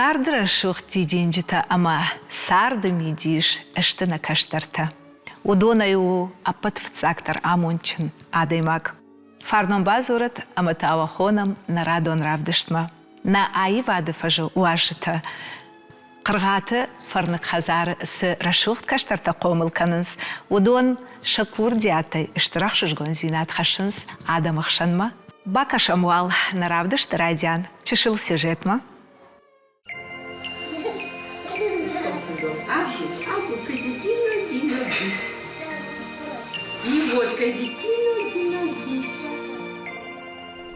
Царды рӕсугъд дидинджытӕ ӕмӕ царды мидис сты нӕ кӕстӕртӕ. Уыдонӕй у ӕппӕт фыццагдӕр амондджын адӕймаг. Фарнон бадзурӕт ӕмӕ та уӕ хонӕм нӕ радон равдыстмӕ. Нӕ аивады фӕзы уазджытӕ Хъыргъаты фӕрныг хӕдзары цы рӕсугъд кӕстӕртӕ хъомыл кӕнынц, уыдон сӕ курдиатӕй стыр ӕхсызгондзинад хӕссынц адӕмы хсӕнмӕ. Бакӕсӕм уал нӕ равдысты райдиан чысыл сюжетмӕ.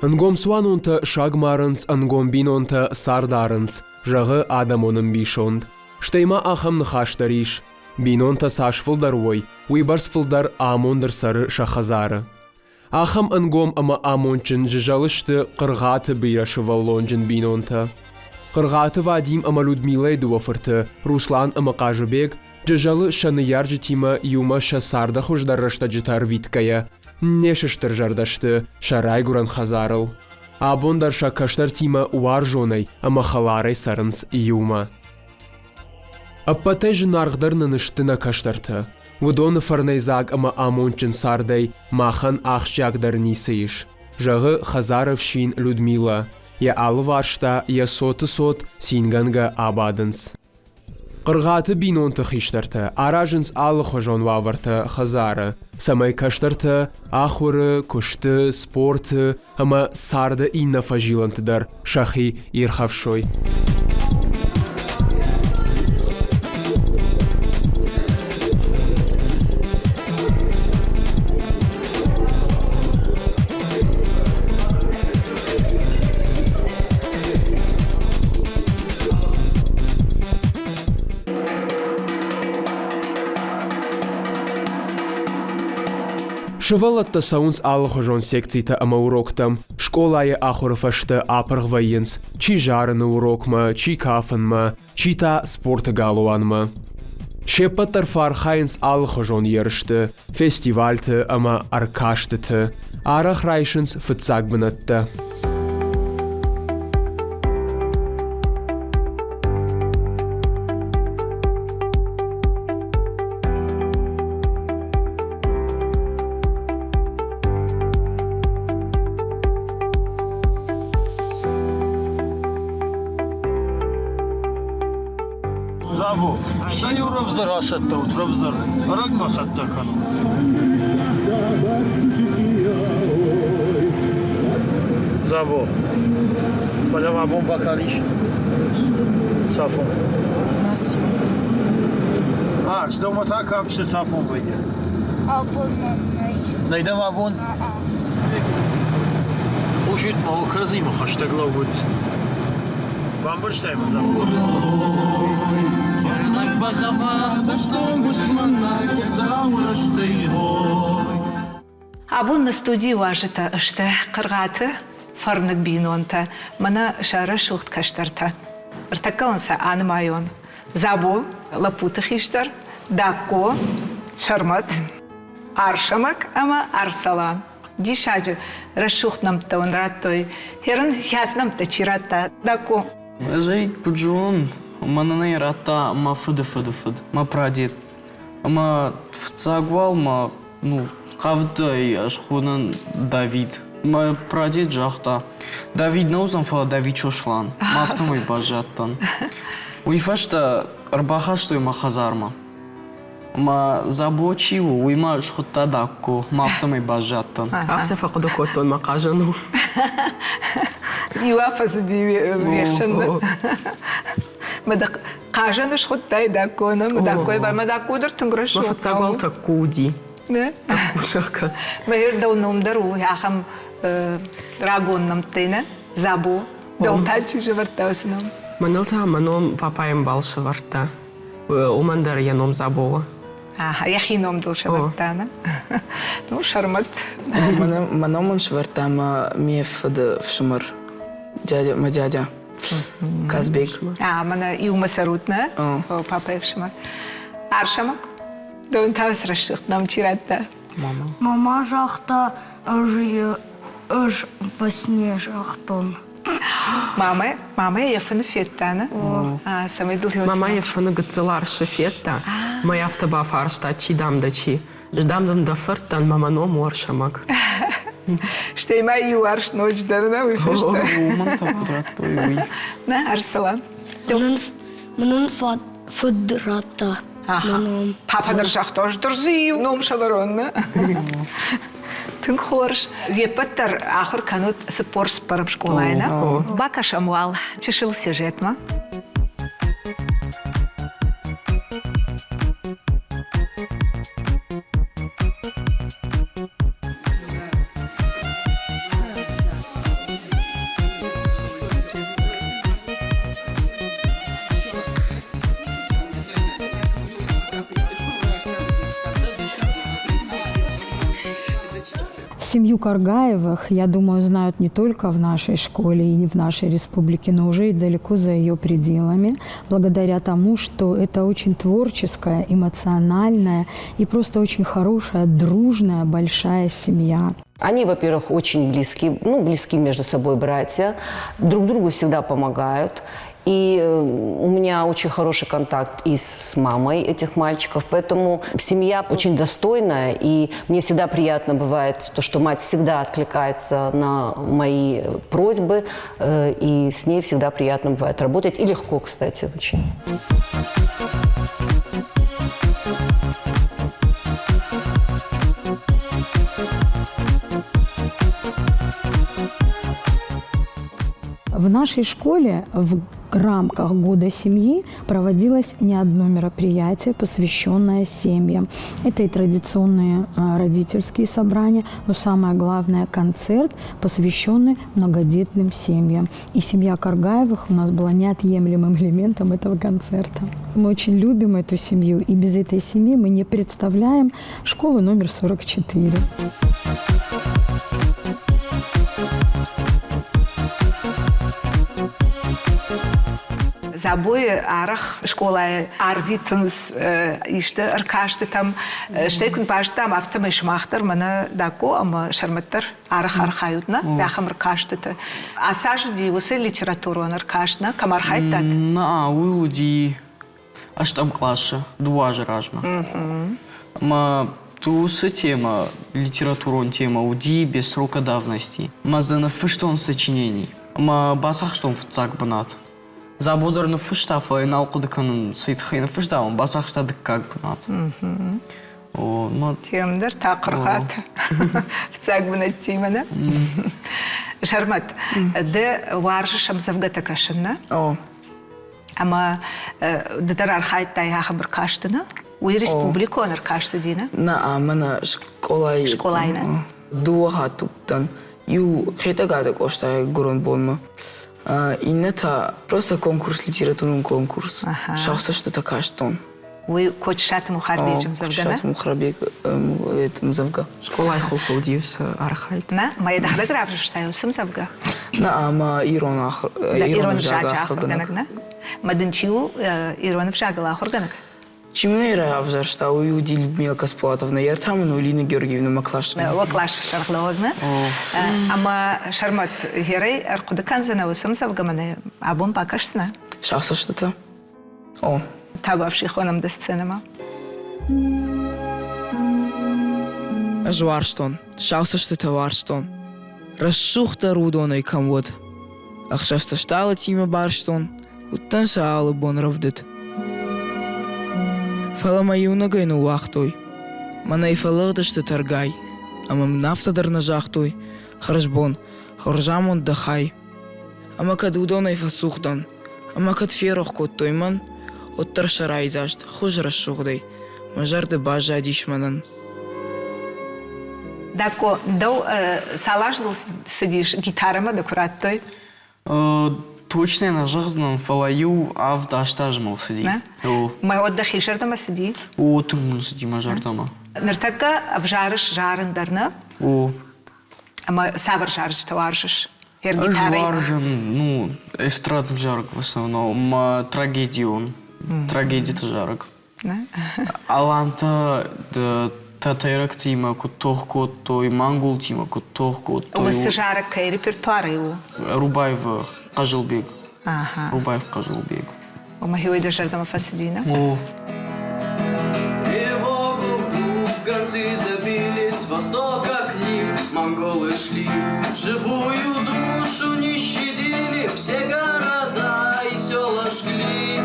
Ӕнгом цуанонтӕ саг марынц, ӕнгом бинонтӕ цард арынц, зӕгъы адӕмон ӕмбисонд. Стӕй ма ахӕм ныхас дӕр ис: бинонтӕ цас фылдӕр уой, уыйбӕрц фылдӕр амонд ӕрцӕры сӕ хӕдзары. Ахӕм ӕнгом ӕмӕ амондджын зӕлы сты Хъыргъаты бирӕсывӕллонджын бинонтӕ. Хъыргъаты Вадим ӕмӕ Людмилӕйы дыууӕ фырты, Руслан ӕмӕ Хъазыбег, Джызӕлы сӕ ныййарджытимӕ иумӕ сӕ царды хуыздӕр рӕстӕджытӕ ӕрвитгӕйӕ, не сыстырзӕрдӕ сты сӕ райгуырӕн хӕдзарыл. Абон дӕр сӕ кӕстӕртимӕ уарзонӕй ӕмӕ хӕларӕй цӕрынц иумӕ. Ӕппӕтӕй зынаргъдӕр нын сты нӕ кӕстӕртӕ. Уыдоны фӕрнӕйдзаг ӕмӕ амондджын цардӕй махӕн ахсджиагдӕр ницы ис, зӕгъы хӕдзары фсин Людмилӕ. Йӕ алыварс та йӕ цоты цот цингӕнгӕ абадынц. Хъыргъаты бинонты хистӕртӕ аразынц алыхуызон уавӕртӕ хӕдзары, цӕмӕй кӕстӕртӕ ахуыры, куысты, спорты ӕмӕ царды иннӕ фӕзилӕнты дӕр сӕхи ирхӕфсой. Сывӕллӕттӕ цӕуынц алыхуызон секцитӕ ӕмӕ уроктӕм. Скъолайы ахуыры фӕстӕ апырх вӕййынц чи зарыны урокмӕ, чи кафынмӕ, чи та спорты галуанмӕ. Се ппӕт дӕр фӕархайынц алыхуызон ерысты, фестивальты ӕмӕ ӕркастыты. Арӕх райсынц фыццаг бынӕттӕ. Дзабо, стӕй-иу рӕвдздӕр ацӕттӕ ут, рӕвдздӕр, ӕрӕгмӕ цӕттӕ кӕнут. Дзабо, фӕлӕ ма бон бакалис? Цафон? А, дӕумӕ та кафджытӕ цафон вӕййы? Абон мӕм нӕй. Нӕй дӕм абон? Хъусут ма, уӕ кӕрӕдзимӕ хӕстӕг лӕуут. Бамбӕрстай мӕ Дзабо? Абон нӕ студийы уазджытӕ сты Хъыргъаты фӕрныг бинонтӕ, мӕнӕ сӕ рӕсугъд кӕстӕртӕ. Ӕртӕккӕ уын сӕ анымайон. Дзабо, лӕппуты хистӕр, Дакко, Сӕрмӕт, Арсӕмӕг ӕмӕ Арсалан. Диссаджы рӕсугъд нӕмттӕ уын радтой. Херын хӕс нӕмттӕ чи радта, Дакко? Ӕз ӕй куыд зонын, мӕнӕн ӕй радта мӕ фыды фыды фыд, мӕ прадед. Ӕмӕ фыццаг уал мӕ ну, хъавдӕй ӕз хонын Давид. Мӕ прадед загъта, Давид нӕ уыдзӕн, фӕлӕ Давид Сослан. Мӕ афтӕмӕй баззадтӕн. Уый фӕстӕ ӕрбахастой мӕ хӕдзармӕ. Ӕмӕ Дзабо чи у, уый мӕ схуыдта Дакко, мӕ афтӕмӕй баззадтӕн. Афтӕ фӕхъуыды кодтон мӕ хъазӕн у. Иу афӕдз уыди уе хсӕн. Мӕ дӕ хъазӕн схуыдтай Дакко, нӕ? Мӕ Даккойы бар. Мӕ Дакко дӕр тынг рӕсугъд. Мӕ фыццаг уал Такку уыди. Нӕ? Такку, зӕгъгӕ. Мӕ дӕу ном дӕр у ахӕм рагон нӕмттӕй, нӕ? Дзабо. Дӕу та чи сӕвӕрдта уыцы ном? Мӕныл та мӕ ном папайы ӕмбал сӕвӕрдта. Уымӕн дӕр йӕ ном Дзабо у. Йӕхи ном дыл сӕвӕрдта, нӕ? Ну, Сӕрмӕт. Мӕ ном мын сӕвӕрдта мӕ ме фыды фсымӕр, дядя, мӕ дядя. Казбек. А, мӕнӕ иумӕ цӕрут, нӕ? Папӕйы фсымӕр. Арсӕмӕг, дӕуӕн та рӕсугъд ном чи радта? Мама. Мама загъта, ӕз ӕз во сне загътон. Мамӕ, мамӕ йӕ фыны федта, нӕ? Цӕмӕй дыл Мамӕ йӕ фыны гыццыл арсы федта, мӕ афтӕ бафарста, чи дам дӕ чи. Ӕз дам дын дӕ фырт дӕн, мӕ мӕ ном у Арсӕмӕг. Стӕй ма иу арс ноджыдӕр нӕ уый фӕстӕ. Уымӕн та куыд радтой, уый. Нӕ, Арсалан. Мын фыд радта мӕ ном. Папа дӕр загъта, ӕз дӕр дзы иу ном сӕвӕрон, нӕ? Тынг хорз. Уе ппӕт дӕр ахуыр кӕнут 44-ӕм скъолайы, нӕ? Бакӕсӕм уал чысыл сюжетмӕ. Семью Каргаевых, я думаю, знают не только в нашей школе и не в нашей республике, но уже и далеко за ее пределами, благодаря тому, что это очень творческая, эмоциональная и просто очень хорошая, дружная, большая семья. Они, во-первых, очень близки, ну, близки между собой братья, друг другу всегда помогают. И у меня очень хороший контакт и с мамой этих мальчиков, поэтому семья очень достойная, и мне всегда приятно бывает то, что мать всегда откликается на мои просьбы, и с ней всегда приятно бывает работать, и легко, кстати, очень. В нашей школе в рамках Года семьи проводилось не одно мероприятие, посвященное семьям. Это и традиционные родительские собрания, но самое главное – концерт, посвященный многодетным семьям. И семья Каргаевых у нас была неотъемлемым элементом этого концерта. Мы очень любим эту семью, и без этой семьи мы не представляем школу номер 44. Забойы арӕх скъолайы арвитынц исты ӕркастытӕм. Стӕй куыд базыдтам, афтӕмӕй сымах дӕр мӕнӕ Дакко ӕмӕ Сӕрмӕт дӕр арӕх архайут нӕ ахӕм ӕркастыты. Ацы аз уыди уыцы литературон ӕркаст, нӕ? Кӕм архайдтат? Нӕ, уый уыди ӕстӕм къласы, дыууӕ азы размӕ. Ӕмӕ уыцы темӕ, литературон темӕ уыди без срока давности. Мӕ дзы ныффыстон сочинений ӕмӕ бацахстон фыццаг бынат. Дзабо дӕр ныффыста, фӕлӕ йын нал хъуыды кӕнын, цӕй тыххӕй ныффыста, ӕмӕ бацахста дыккаг бынат. О, ма... Кемдӕр та хъыргъатӕ фыццаг бынӕттимӕ, нӕ? Сӕрмӕт, ды уарзыс ӕмдзӕвгӕтӕ кӕсын, нӕ? О. Ӕмӕ ды дӕр архайдтай ахӕм ӕркасты, нӕ? Уый республикон ӕркаст уыди, нӕ? Нӕ, мӕнӕ скъолайы. Скъолайы, нӕ? Дыууӕ хатты уыдтӕн. Иу Хетӕгаты Къостайы гуырӕн бонмӕ, иннӕ та просто конкурс, литературон конкурс. Сау цӕстытӕ кастон. Уый Кочысаты Мухарбеджы ӕмдзӕвгӕ, нӕ? Кочысаты Мухарбег ӕмдзӕвгӕ. Скъолайы хуылфы уыди уыцы архайд. Нӕ? Ма йӕ дӕхӕдӕг равзӕрстай уыцы ӕмдзӕвгӕ? Нӕ, ӕмӕ ирон ахуыр ирон ӕвзаджы ахуыргӕнӕг, нӕ? Ма дын чи у ирон ӕвзагыл ахуыргӕнӕг? Чи мын ӕй равзӕрста, уый уыди Людмила Каспулатовна. Йӕ та мын у Лина Георгиевна мӕ классы. Уӕ къласы сӕргълӕууӕг, нӕ? Ӕмӕ Сӕрмӕт герӕй ӕрхъуыды кӕндзынӕ уыцы ӕмдзӕвгӕ мӕнӕ абон бакӕсдзынӕ? Сау цӕстытӕ. О. Табуафси хонӕм дӕ сценӕмӕ. Ӕз уарзтон, сау цӕстытӕ уарзтон. Рӕсугъддӕр уыдонӕй кӕм уыд. Ӕхсӕв сӕ стъалытимӕ барстон, уыдтӕн сӕ алы бон рӕвдыд. Фӕлӕ мӕ иунӕгӕй ныууагътой. Мӕнӕй фӕлыгъдысты тӕргай, ӕмӕ мын афтӕ дӕр нӕ загътой: хӕрзбон, хорзамонд дӕ хай. Ӕмӕ кӕд уыдонӕй фӕцух дӕн, ӕмӕ кӕд ферох кодтой мӕн, уӕддӕр сӕ райдзаст хуыз рӕсугъдӕй мӕ зӕрды баззадис мӕнӕн. Дакко, дӕу цал аздыл цыдис гитарӕмӕ дӕ куы радтой? Точно нӕ зӕгъдзынӕн, фӕлӕ иу авд-аст азы мыл цыди. Мӕ уӕд дӕхи зӕрдӕмӕ цыди? О, тынг мын цыди мӕ зӕрдӕмӕ. Ныртӕккӕ ӕвзарыс зарын дӕр, нӕ? О. Ӕмӕ цавӕр зарджытӕ уарзыс? Ӕз уарзын, ну, эстрадный зарӕг в основном, ма трагедион, трагедиты зарӕг. Алантӕ. Тӕтӕйрӕгтимӕ куыд тох кодтой, манголтимӕ куыд тох кодтой. Уыцы зарӕг кӕй репертуары у? Рубаевы Хъазылбег. Рубаев Хъазылбег. Ома хиуӕй дӕ зӕрдӕмӕ фӕцыди, нӕ? О. Тревогу гонцы забили, с востока к ним монголы шли. Живую душу не щадили, все города и села жгли.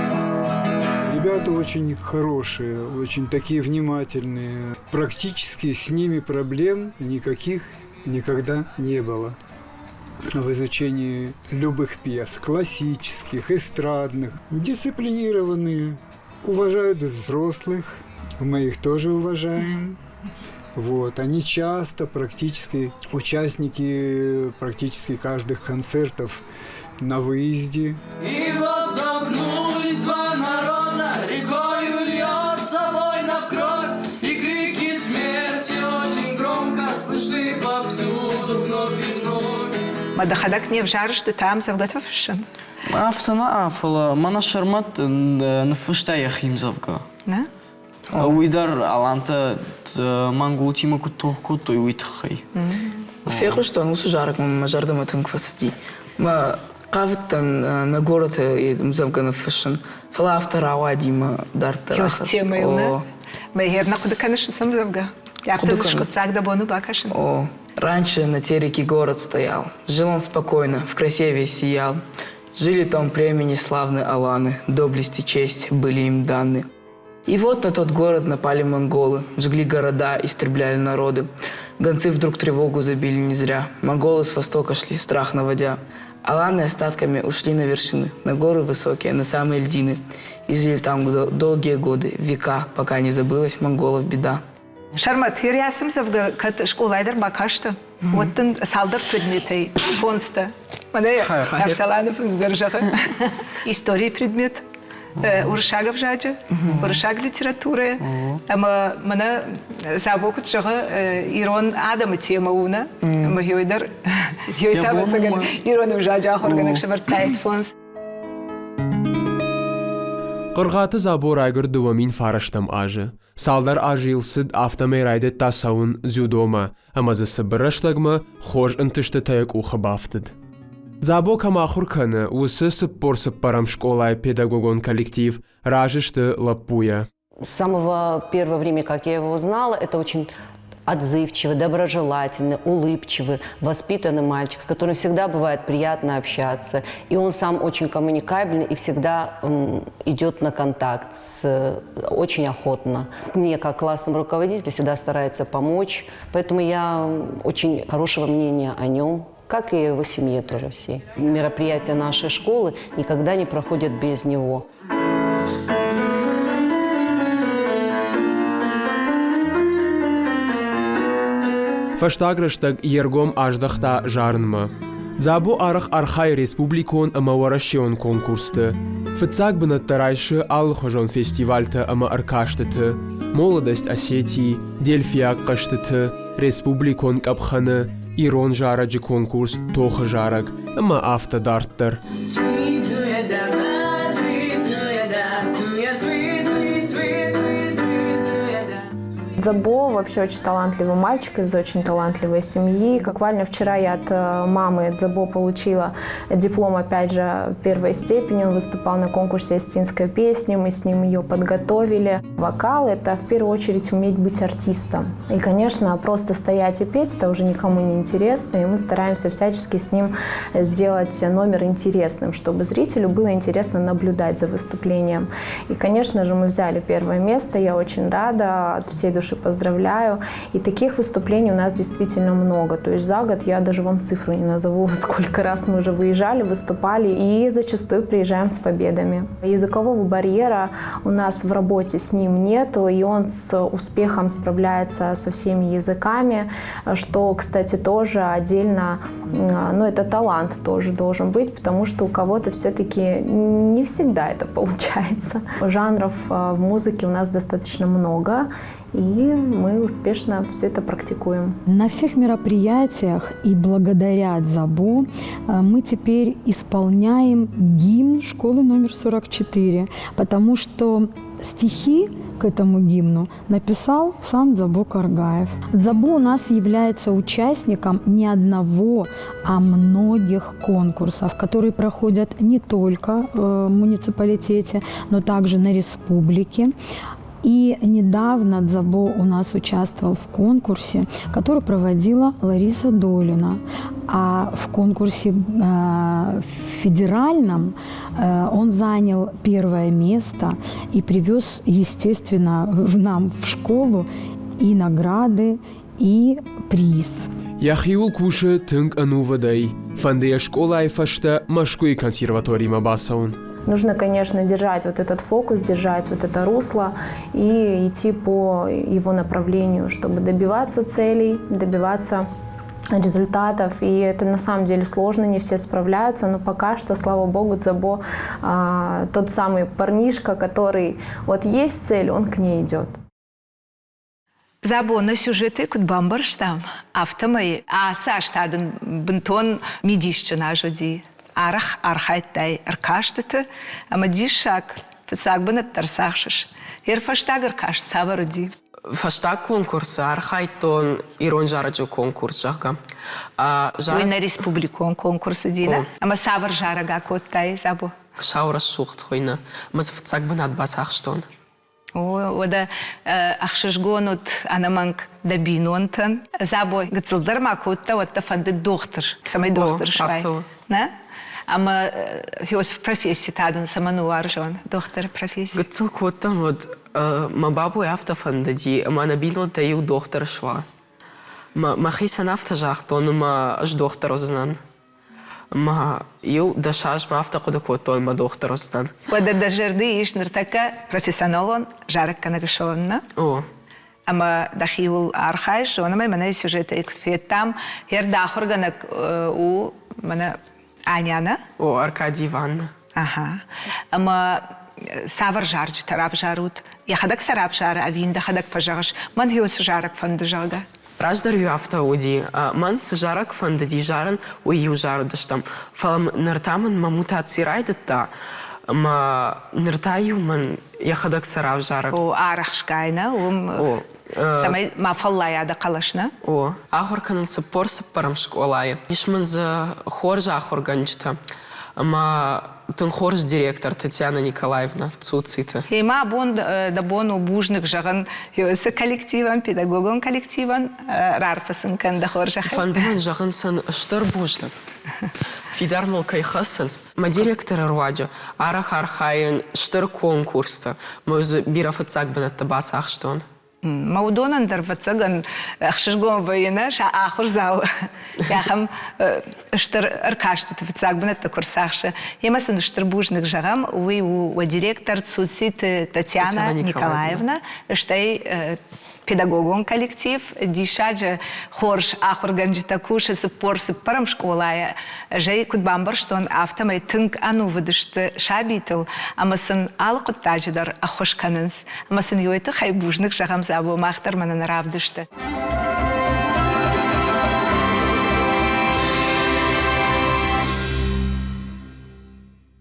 Ребята очень хорошие, очень такие внимательные. Практически с ними проблем никаких никогда не было в изучении любых пьес, классических, эстрадных. Дисциплинированные, уважают взрослых, мы их тоже уважаем. Вот. Они часто практически участники практически каждых концертов на выезде. И вот замкнулись два народа, рекою льется война в кровь, и крики смерти очень громко слышны повсюду вновь и вновь. Ма дӕхӕдӕг не взарыс ды та ӕмдзӕвгӕтӕ фыссын? Афтӕ нӕ, фӕлӕ мӕнӕ Сӕрмӕт ныффыста йӕхи ӕмдзӕвгӕ. Нӕ? Уый дӕр алантӕ монголтимӕ куыд тох кодтой, уый тыххӕй. Фехъуыстон уыцы зарӕг мӕ зӕрдӕмӕ тынг фӕцыди. Мӕ хъавыдтӕн нӕ горӕты ӕмдзӕвгӕ ныффыссын, фӕлӕ афтӕ рауади мӕ дарддӕр ахӕц. Темӕйыл нӕ? Мӕ нӕ хъуыды кӕныс уыцы ӕмдзӕвгӕ? Афтӕ дзы скъуыддзаг дӕ бон у бакӕсын? О, раньше на Тереке город стоял. Жил он спокойно, в красе весь сиял. Жили там племени славные аланы, доблесть и честь были им даны. И вот на тот город напали монголы, жгли города, истребляли народы. Гонцы вдруг тревогу забили не зря. Монголы с востока шли, страх наводя. Аланы остатками ушли на вершины, на горы высокие, на самые льдины. И жили там долгие годы, века, пока не забылась монголов беда. Сӕрмӕт, Ерясым зӕгъгӕ, кӕд скъолайы дӕр бакастӕ, уӕд дын цалдӕр предметӕй фондзтӕ. Мӕнӕ Ӕфсӕланы фындз дӕр зӕгъы. Историйы предмет, уырыссаг ӕвзаджы, уырыссаг литературӕйы. Ӕмӕ мӕнӕ Сабо куыд зӕгъы, ирон адӕмы темӕ у, нӕ? Ӕмӕ йой дӕр, йой та, ӕвӕццӕгӕн, ирон ӕвзаджы ахуыргӕнӕг сӕвӕрдтаид фондз. Хъыргъаты Забо райгуырд 2009 азы. Цалдӕр азы йыл цыд, афтӕмӕй райдыдта цӕуын дзюдомӕ ӕмӕ дзы цыбыр рӕстӕгмӕ хорз ӕнтыстытӕ йӕ къухы бафтыд. Дзабо кӕм ахуыр кӕны, уыцы 44-ӕм скъолайы педагогон коллектив разы сты лӕппуйӕ. С самого первого времени, как я его узнала, это очень отзывчивый, доброжелательный, улыбчивый, воспитанный мальчик, с которым всегда бывает приятно общаться. И он сам очень коммуникабельный и всегда идет на контакт с, очень охотно. Мне, как классному руководителю, всегда старается помочь. Поэтому я очень хорошего мнения о нем, как и его семье тоже всей. Мероприятия нашей школы никогда не проходят без него. Фӕстаг рӕстӕг йе ргом аздӕхта зарынмӕ. Дзабо арӕх архайы республикон ӕмӕ уӕрӕсеон конкурсты. Фыццаг бынӕттӕ райсы алыхуызон фестивальтӕ ӕмӕ ӕркастыты, «Молодость Осетии», «Дельфиаг хъӕзтыты», республикон къӕпхӕны, ирон зарӕджы конкурс «Тохы зарӕг» ӕмӕ афтӕ дарддӕр. Забо вообще очень талантливый мальчик из очень талантливой семьи. Буквально вчера я от мамы Дзабо получила диплом, опять же, первой степени. Он выступал на конкурсе «Остинской песни», мы с ним ее подготовили. Вокал – это в первую очередь уметь быть артистом. И, конечно, просто стоять и петь – это уже никому не интересно, и мы стараемся всячески с ним сделать номер интересным, чтобы зрителю было интересно наблюдать за выступлением. И, конечно же, мы взяли первое место, я очень рада, от всей души поздравляю. И таких выступлений у нас действительно много. То есть за год я даже вам цифру не назову, сколько раз мы уже выезжали, выступали и зачастую приезжаем с победами. Языкового барьера у нас в работе с ним нету, и он с успехом справляется со всеми языками, что, кстати, тоже отдельно, ну, это талант тоже должен быть, потому что у кого-то все-таки не всегда это получается. Жанров в музыке у нас достаточно много, и мы успешно все это практикуем. На всех мероприятиях и благодаря Дзабо мы теперь исполняем гимн школы номер 44, потому что стихи к этому гимну написал сам Дзабо Каргаев. Дзабо у нас является участником не одного, а многих конкурсов, которые проходят не только в муниципалитете, но также на республике. И недавно Дзабо у нас участвовал в конкурсе, который проводила Лариса Долина. А в конкурсе федеральном он занял первое место и привез, естественно, в нам в школу и награды, и приз. Йӕхиуыл кусы тынг ӕнувыдӕй, фӕнды йӕ скъолайы фӕстӕ Мӕскуыйы консерваторимӕ бацӕуын. Нужно, конечно, держать вот этот фокус, держать вот это русло и идти по его направлению, чтобы добиваться целей, добиваться результатов. И это на самом деле сложно, не все справляются, но пока что, слава богу, Дзабо тот самый парнишка, который вот есть цель, он к ней идет. Дзабо, нӕ сюжеты куыд бамбӕрстам, афтӕмӕй ацы аз та дын бынтон мидисджын аз уыди. Арӕх архайдтай ӕркастыты ӕмӕ диссаг, фыццаг бынӕттӕ ӕрцахсыс. Йе рфӕстаг ӕркаст цавӕр уыди? Фӕстаг конкурсы архайдтон ирон зарӕджы конкурс, зӕгъгӕ. Уый нӕ республикон конкурс уыди, нӕ? Ӕмӕ цавӕр зарӕг акодтай, Дзабо? Сау рӕсугъд хуыйны. Мӕ дзы фыццаг бынат бацахстон. Уӕдӕ ӕхсызгон уыд ӕнӕмӕнг дӕ бинонтӕн. Дзабо гыццылдӕр ма кодта, уӕд дӕ фӕндыд дохтыр, цӕмӕй дохтыр суай. Нӕ? Ӕмӕ Иосиф професси та дын цӕмӕн у уарзон, дохтыры професси? Гыццыл кодтам, уӕд мӕ бабуйы афтӕ фӕндыди, ӕмӕ нӕ бинонтӕй иу дохтыр суа. Мӕхицӕн афтӕ загътон, ӕмӕ ӕз дохтыр уыдзынӕн. Мӕ иу дӕс азмӕ афтӕ хъуыды кодтон мӕ дохтыр уыдзынӕн. Уӕдӕ дӕ зӕрды ис ныртӕккӕ профессионалон зарӕггӕнӕг суӕвын, нӕ? О. Ӕмӕ дӕхиуыл архайыс, зонӕм ӕй, мӕнӕ сюжетӕй куыд федтам, хӕрд ахуыргӕнӕг у мӕнӕ Аня, нӕ? О, Аркадий Ивановна. Ага. Ӕмӕ цавӕр зарджытӕ равзарут? Йӕхӕдӕг сӕ равзары ӕви йын дӕхӕдӕг фӕзӕгъыс, мӕн уыцы зарӕг фӕнды, зӕгъгӕ? Раздӕр-иу афтӕ уыди. Мӕн цы зарӕг фӕндыди зарын, уый-иу зарыдыстӕм. Фӕлӕ ныр та мын мӕ мутаци райдыдта, ӕмӕ ныр та-иу мын йӕхӕдӕг сӕ равзары. О, арӕхсгай, нӕ? Уым О. цӕмӕй ма фӕллайа дӕ хъӕлӕс, нӕ? О, ахуыр кӕнын 44-ӕм скъолайы. Ис мын дзы хорз ахуыргӕнджытӕ ӕмӕ тынг хорз директор Татьяна Николаевна Цуциты. Ӕмӕ абон дӕ бон у бузныг зӕгъын цы коллективӕн, педагогон коллективӕн раарфӕ сын кӕн дӕ хорзӕхӕй. Фӕнды мын зӕгъын сын стыр бузныг. Фидар мыл кӕй хӕцынц. Мӕ директоры руаджы арӕх архайын стыр конкурсты. Мӕ дзы бирӕ фыццаг бынӕттӕ бацахстон. Мӕ уыдонӕн дӕр, ӕвӕццӕгӕн, ӕхсызгон вӕййы, нӕ, сӕ ахуырдзау ахӕм стыр ӕркастыты фыццаг бынӕттӕ куы рцахсы. Йемӕ сын стыр бузныг зӕгъӕм, уый у уӕ директор Цуциты Татьяна Николаевна, стӕй педагогон коллектив, диссаджы хорз ахуыргӕнджытӕ кусы 44-ӕм скъолайы. Ӕз ӕй куыд бамбӕрстон, афтӕмӕй тынг ӕнувыд сты сабитыл ӕмӕ сын алы хъуыддаджы дӕр ӕххуыс кӕнынц. Ӕмӕ сын иуӕй тыххӕй бузныг зӕгъӕм, Дзабо, мах дӕр мӕнӕ нӕ равдысты.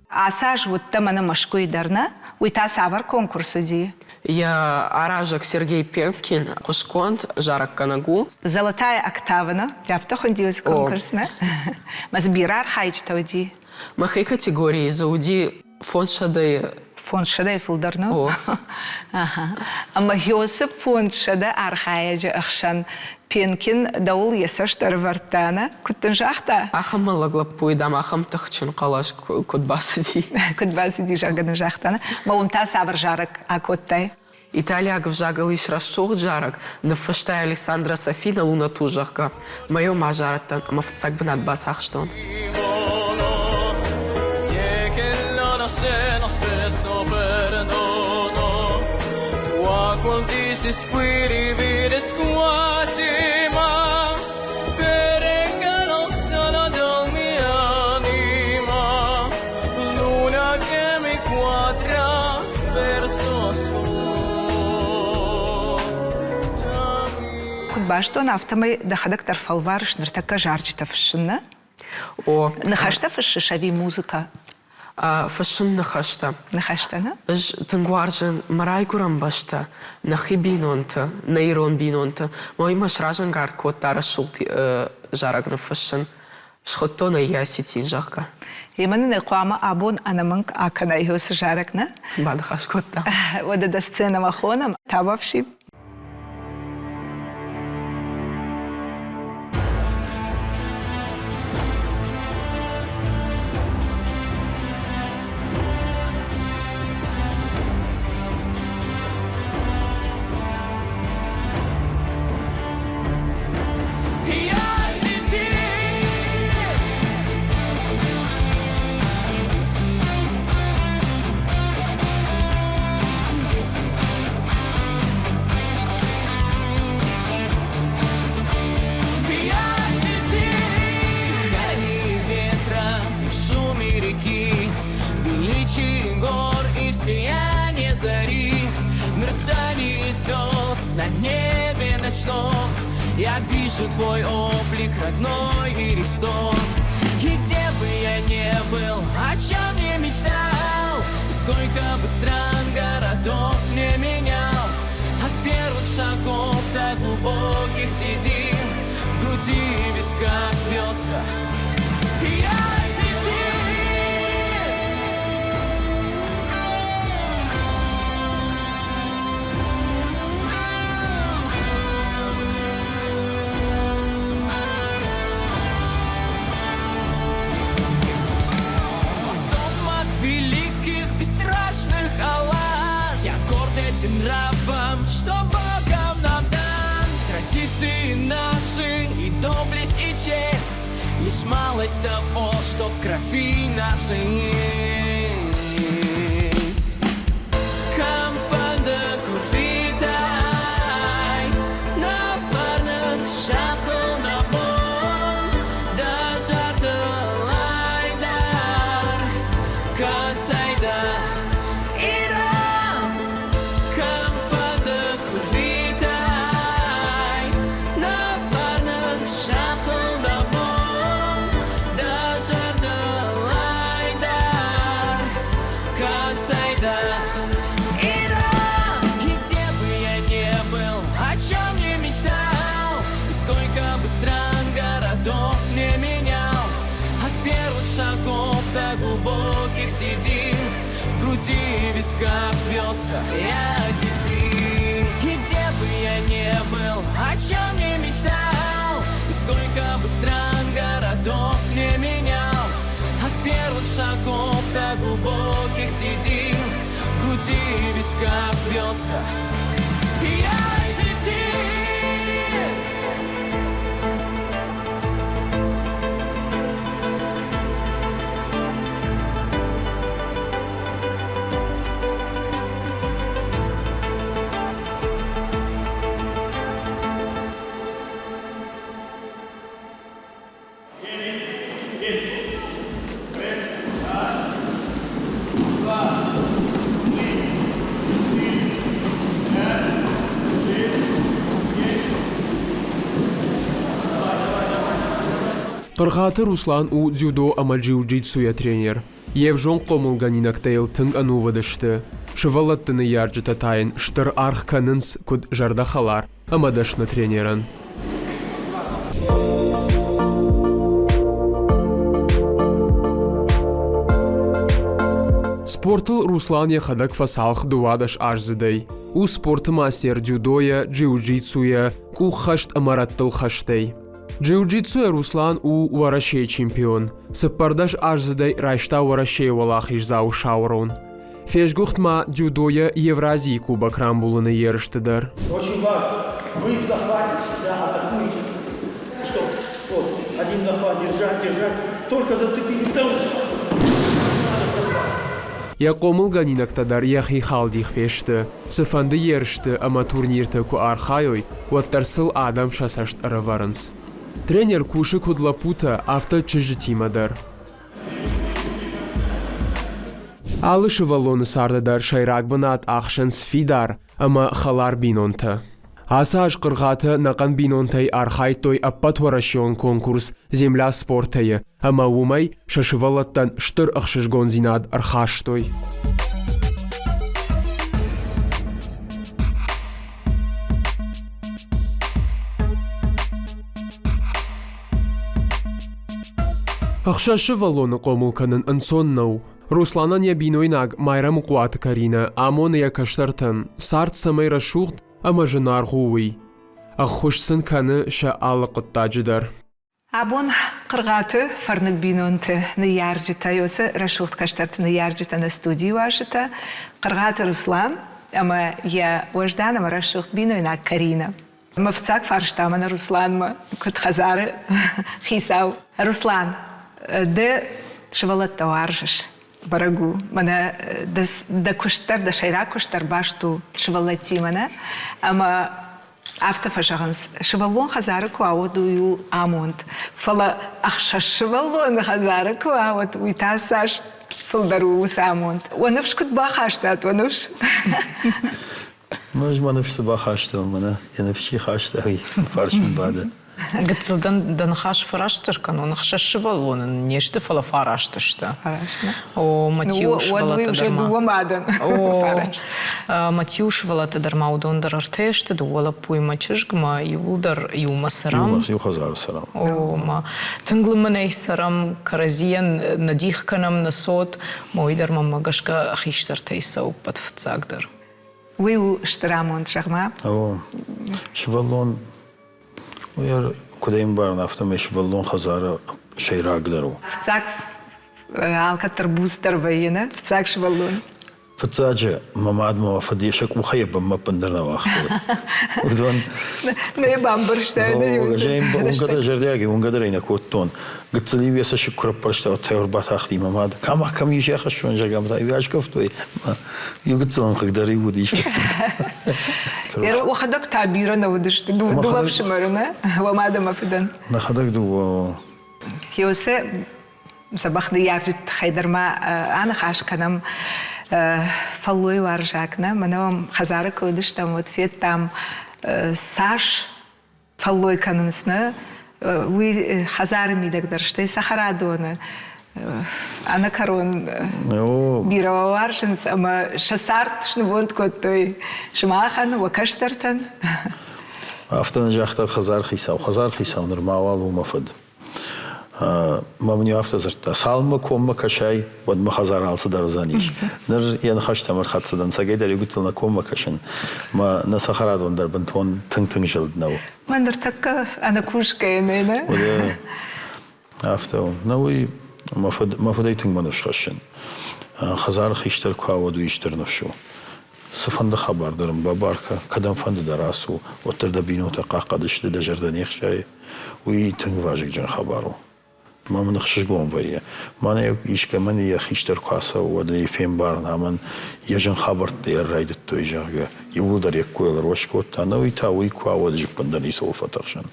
Ацы аз уыдтӕ мӕнӕ Мӕскуыйы дӕр, нӕ? Уый та цавӕр конкурс уыди? Йӕ аразӕг Сергей Пенкин хъуыстгонд зарӕггӕнӕг у. Золотая октава, нӕ? Афтӕ хуынди уыцы конкурс, нӕ? Мӕ дзы бирӕ архайджытӕ уыди. Мӕхи категорийы дзы уыди 500-ӕй 500-ӕй фылдӕр, нӕ? О. Ӕмӕ Иосиф 500 архайӕджы ӕхсӕн Пенкин дӕуыл йӕ цӕст ӕрывӕрдта, нӕ? Куыд дын загъта? Ахӕм мӕллӕг лӕппуйы, дам, ахӕм тыхджын хъӕлӕс куыд бацыди. Куыд бацыди, зӕгъгӕ дын загъта, нӕ? Мӕ уым та цавӕр зарӕг акодтай? Италиаг ӕвзагыл ис рӕсугъд зарӕг, ныффыста Александра Софина Лунату, зӕгъгӕ. Мӕ-иу ма зарыдтӕн ӕмӕ фыццаг бынат бацахстон. Куыд базыдтон, афтӕмӕй дӕхӕдӕг дӕр фӕлварыс ныртӕккӕ зарджытӕ фыссын, нӕ? О. Ныхӕстӕ фыссыс ӕви музыкӕ? Фыссын ныхӕстӕ. Ныхӕстӕ, нӕ? Ӕз тынг уарзын мӕ райгуырӕн бӕстӕ, нӕхи бинонты, нӕ ирон бинонты. Уый мӕ сразӕнгард кодта рӕсугъд зарӕг ныффыссын. Схуыдтон ӕй Я осетин, зӕгъгӕ. Емӕ нын ӕй хъуамӕ абон ӕнӕмӕнг акӕнай уыцы зарӕг, нӕ? Баныхас кодта. Уӕдӕ дӕ сценӕмӕ хонӕм, табуафси. На небе ночном Я вижу твой облик, родной Иристон. И где бы я ни был, о чем не мечтал, И сколько бы стран, городов не менял, От первых шагов до глубоких седин В груди и висках бьется Я осетин. Потомок великих бесстрашных алан. Я горд этим нравом, что Богом нам дан. Традиции наши и доблесть, и честь Лишь малость того, что в крови нашей есть. Камфанда курвитай, на фарнак шахылдабон, да жардылайдар, касайда Иран. Камфанда курвитай, на фарнак шахылдабон, да жардылайдар, касайда Иран. И где бы я ни был, о чем не мечтал, И сколько бы стран, городов не менял, От первых шагов до глубоких седин В груди и висках бьется я осетин. И где бы я ни был, о чем не мечтал, И сколько бы стран, городов не менял, От первых шагов до глубоких седин В груди и висках бьется я осетин. Хъыргъаты Руслан у дзюдо ӕмӕ джиу-джитсуйӕ тренер. Йе взонг хъомылгӕнинӕгтӕ йыл тынг ӕнувыд сты. Сывӕллӕтты ныййарджытӕ та йын стыр аргъ кӕнынц куыд зӕрдӕхӕлар ӕмӕ дӕсны тренерӕн. Спортыл Руслан йӕхӕдӕг фӕцалх 12 аздзыдӕй. У спорты мастер дзюдойӕ, джиу-джитсуйӕ, къуххӕст ӕмӕ рӕттыл хӕстӕй. Джиу-джитсуйӕ Руслан у Уӕрӕсейы чемпион. 14 аздзыдӕй райста Уӕрӕсейы уӕлахиздзауы саурон. Фесгуыхт ма дзюдойӕ Евразийы кубок рамбулыны ерысты дӕр. Очень важно. Вы в захвате всегда атакуете. Что? Вот, один захват держать, держать. Только зацепили, второй захват. Йӕ хъомылгӕнинӕгтӕ дӕр йӕхи халдих фесты. Цыфӕнды ерысты ӕмӕ турнирты куы архайой, уӕддӕр сыл адӕм сӕ цӕст ӕрӕвӕрынц. Тренер кусы куыд лӕппутӕ, афтӕ чызджытимӕ дӕр. Алы сывӕллоны царды дӕр сӕйраг бынат ахсынц фидар ӕмӕ хӕлар бинонтӕ. Ацы аз Хъыргъаты ӕнӕхъӕн бинонтӕй архайдтой ӕппӕтуӕрӕсеон конкурс «Земля спорта-йы» ӕмӕ уымӕй сӕ сывӕллӕттӕн стыр ӕхсызгондзинад ӕрхастой. Ӕхсӕз сывӕллоны хъомыл кӕнын ӕнцон нӕу. Русланӕн йӕ бинойнаг Майрӕмыхъуаты Каринӕ амоны йӕ кӕстӕртӕн, цард цӕмӕй рӕсугъд ӕмӕ зынаргъ у, уый. Ӕххуыс сын кӕны сӕ алы хъуыддаджы дӕр. Абон Хъыргъаты фӕрныг бинонты ныййарджытӕ, уыцы рӕсугъд кӕстӕрты ныййарджытӕ нӕ студийы уазджытӕ Хъыргъаты Руслан ӕмӕ йӕ уӕздан ӕмӕ рӕсугъд бинойнаг Каринӕ. Мӕ фыццаг фарста мӕнӕ Русланмӕ, куыд хӕдзары хицау. Руслан, ды сывӕллӕттӕ уарзыс? Бӕрӕг у, мӕнӕ дӕ куыст дӕр, дӕ сӕйраг куыст дӕр баст у сывӕллӕттимӕ, нӕ? Ӕмӕ афтӕ фӕзӕгъынц, сывӕллон хӕдзары куы уа, уӕд уый у амонд. Фӕлӕ ӕхсӕз сывӕллоны хӕдзары куы уа, уӕд уый та цас фылдӕр у уыцы амонд. Уӕ ныфс куыд бахастат, уӕ ныфс? Ӕз мӕ ныфс цы бахастон, мӕнӕ йӕ ныфс чи хаста, уый фарсмӕ бады. Гыццыл дӕн дӕ ныхас фӕрастдӕр кӕнон, ӕхсӕз сывӕллоны не сты, фӕлӕ фараст сты. О, Матиу сывӕллӕттӕ дӕр ма. Дыууӕ мадӕн. О, Матиу сывӕллӕттӕ дӕр ма уыдон дӕр ӕртӕ сты, дыууӕ лӕппуимӕ чызгмӕ, иууылдӕр иумӕ цӕрӕм. Иу хӕдзары цӕрӕм. О, ма тынг лымӕнӕй цӕрӕм, кӕрӕдзийӕн нӕ дих кӕнӕм нӕ цот, ма уый дӕр мӕнмӕ гӕсгӕ хистӕртӕй цӕуы ӕппӕт фыццагдӕр. Уый у стыр амонд, зӕгъ-ма. О, сывӕллон, уый куыд ӕмбарын, афтӕмӕй сывӕллон хӕдзары сӕйрагдӕр у. Фыццаг алкӕддӕр буцдӕр вӕййы, нӕ? Фыццаг сывӕллон. Фыццаджы мӕ мад мӕ фыд йӕ сӕ къухӕй бынмӕ ӕппындӕр нӕ уагътой. Уыдон Нӕ бамбӕрстай, нӕ Уынгӕ дӕр зӕрдиагӕй уынгӕ дӕр ӕй нӕ кодтон. Гыццыл-иу йӕ цӕссыг куы раппӕрста, уӕд та ӕрбатахти мӕ мад. Кӕм кӕм ис ахӕссон, зӕгъӕм, та иу аскъӕфтой. Иу гыццыл ын хъыг дӕр-иу уыдис фыццаг. Уӕхӕдӕг та бирӕ нӕ уыдысты, дыууӕ ӕфсымӕры, нӕ? Уӕ мад ӕмӕ фыдӕн. Нӕхӕдӕг дыууӕ. Хиосе дзӕбӕх ныййарджыты тыххӕй дӕр ма аныхас кӕнӕм. Фӕллойуарзаг, нӕ? Мӕнӕ уӕм хӕдзары куы уыдыстӕм, уӕд федтам, цас фӕллой кӕнынц, нӕ? Уый хӕдзары мидӕг дӕр, стӕй цӕхӕрадоны ӕнӕкӕрон бирӕ уарзынц ӕмӕ сӕ цард снывонд кодтой сымахӕн, уӕ кӕстӕртӕн. Афтӕ нын загъта хӕдзар хицау. Хӕдзар хицау нырма уал у мӕ фыд. Мӕ мын афтӕ дзырдта, цалынмӕ коммӕ кӕсай, уӕдмӕ хӕдзар алцыдӕр уыдзӕнис. Ныр йӕ ныхӕстӕм ӕрхӕццӕ дӕн, цӕгӕйдӕр иу гыццыл нӕ коммӕ кӕсын. Мӕ нӕ цӕхӕрадон дӕр бынтон тынг-тынг зылд нӕу. Мӕ ныртӕккӕ ӕнӕкусгӕйӕ нӕй, нӕ? Афтӕ у. Нӕ уый мӕ фыд, мӕ фыдӕй тынг мӕ ныфс хӕссын. Хӕдзары хистӕр куы уа, уӕд уый стыр ныфс у. Цыфӕнды хабар дӕр ын бабар кӕ, кӕдӕмфӕнды дӕр ацу, уӕддӕр дӕ бинонтӕ хъахъхъӕд сты, дӕ зӕрдӕ не хсайы. Уый тынг вазыгджын хабар у. Мӕ мын ӕхсызгон вӕййы. Мӕнӕ искӕмӕн йӕ хистӕр куы ацӕуы, уӕд ӕй фембарын, амӕн йӕ зын хабӕрттӕ йӕ райдыдтой, зӕгъгӕ. Иууылдӕр йе ккойыл ӕруӕз кодта, нӕ уый та уый куы уа, уӕд зыппындӕр ницӕуыл фӕтыхсын.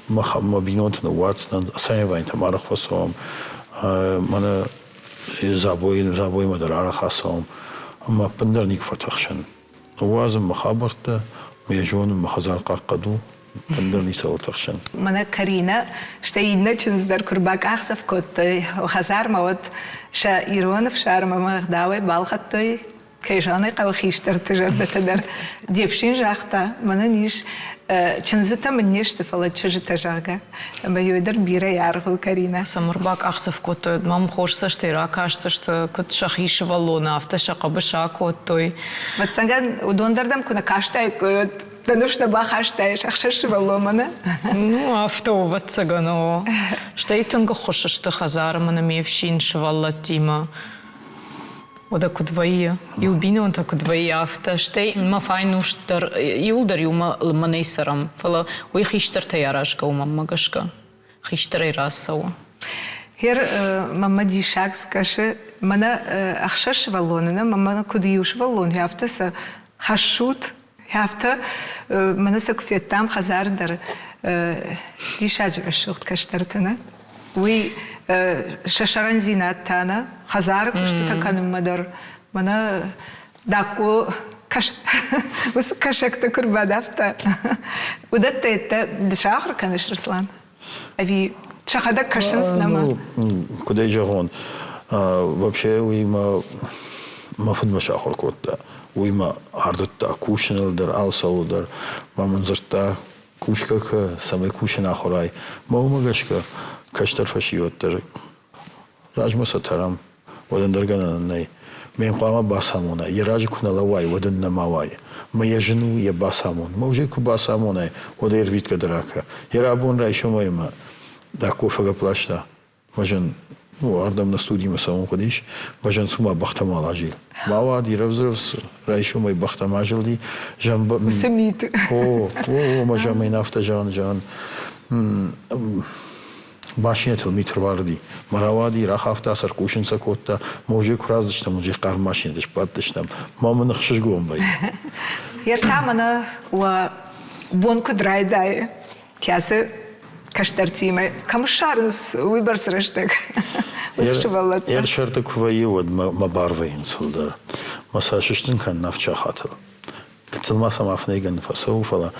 Мӕ, мӕ бинонты ныууадздзынӕн, соревнованиетӕм арӕх фӕцӕуӕм. Мӕнӕ Забойы, Забоймӕ дӕр арӕх ацӕуӕм. Ӕмӕ ӕппындӕр никуы фӕтыхсын. Ныууадзын мӕ хабӕрттӕ, йӕ зонын, мӕ хӕдзар хъахъхъӕд у, ӕндӕр ницӕуыл тыхсын. Мӕнӕ Каринӕ, стӕй иннӕ чындз дӕр куы рбакъахдзӕф кодтой хӕдзармӕ, уӕд сӕ ирон ӕфсарм ӕмӕ ӕгъдауӕй балхӕдтой, кӕй зӕгъын ӕй хъӕуы, хистӕрты зӕрдӕтӕ дӕр. Де фсин загъта, мӕнӕн ис чындзытӕ мын не сты, фӕлӕ чызджытӕ, зӕгъгӕ. Ӕмӕ иу дӕр бирӕ аргъ у, Каринӕ. Сӕм ӕрбакъахдзӕф кодтой, мӕм хорз цӕстӕй ракастысты, куыд сӕхи сывӕллоны, афтӕ сӕ хъӕбысы акодтой. Ӕвӕццӕгӕн, уыдон дӕр дӕм куы нӕ кастаиккой, уӕд дӕ ныфс нӕ бахастаис ӕхсӕз сывӕллонмӕ, нӕ? Ну, афтӕ у, ӕвӕццӕгӕн, о. Стӕй тынг ӕххуыс сты хӕдзары мӕнӕ ме фсин сывӕллӕттимӕ. Уӕдӕ куыд вӕййы, иу бинонтӕ куыд вӕййы, афтӕ. Стӕй мӕ файнуст дӕр иуылдӕр иумӕ лымӕнӕй цӕрӕм, фӕлӕ уый хистӕртӕй аразгӕ у мӕнмӕ гӕсгӕ. Хистӕрӕй рацӕуы. Хер мӕмӕ диссаг скӕсы, мӕнӕ ӕхсӕз сывӕллоны, нӕ мӕмӕ куыд иу сывӕллон, афтӕ сӕ хӕссут, Афтӕ мӕнӕ сӕ куы федтам хӕдзары дӕр диссаджы рӕсугъд кӕстӕртӕ, нӕ? Уый сӕ сӕрӕндзинад та, нӕ? Хӕдзары куыстытӕ кӕнынмӕ дӕр мӕнӕ Дакко Уыцы кӕсӕгты куы рбадавта, уыдӕттӕ йедтӕ ды сахуыр кӕныс, Руслан? Ӕви сӕхӕдӕг кӕсынц нӕма? Ну, куыд ӕй зӕгъон, вообще уый мӕ мӕ фыд мӕ сахуыр кодта. Уый мӕ ардыдта кусыныл дӕр, алцӕуыл дӕр. Мӕ мын дзырдта, кусгӕ кӕ, цӕмӕй кусын ахуырай. Мӕ уымӕ гӕсгӕ кӕстӕр фӕсивӕд дӕр размӕ сӕ тӕрӕм, уӕд ӕндӕр гӕнӕн нӕй. Мӕн хъуамӕ бацамона, йӕ разы куы нӕ лӕууай, уӕд ын нӕма уайы. Мӕ йӕ зын у йӕ бацамон. Мӕ уже куы бацамонай, уӕд ӕй ӕрвитгӕ дӕр акӕ. Йӕ рабон райсомӕй мӕ Дакко фӕгӕпп ласта. Мӕ зын, ну, ардӕм нӕ студимӕ цӕуын хъуыдис, мӕ зын цума бӕхтӕм алазил. Бауад, ирӕвдз-рӕвдз райсомӕй бӕхтӕм азылди. Зӕмб... Уыцы мит. О, о, о, мӕ зӕмӕн афтӕ зӕгъын, зӕгъын. Машинӕтыл мит ӕрвӕрди. Мӕ рауади, рахафта, сӕрхъусын сӕ кодта. Мӕ куы рацыдыстӕм, уыджы хъарм машинӕты сбадтыстӕм. Мӕ мын ӕхсызгон вӕййы. Йер та мӕнӕ уӕ бон куыд райдайы, кӕцы кӕстӕртимӕ кӕм ссарынц уыйбӕрц рӕстӕг уыцы сывӕллӕттӕ? Йер сӕрды куы вӕййы, уӕд мӕ бар вӕййынц фылдӕр. Мӕ сӕ сыстын кӕнын авдсахатыл. Гыццыл ма сӕм афынӕйгӕн фӕцӕуы, фӕлӕ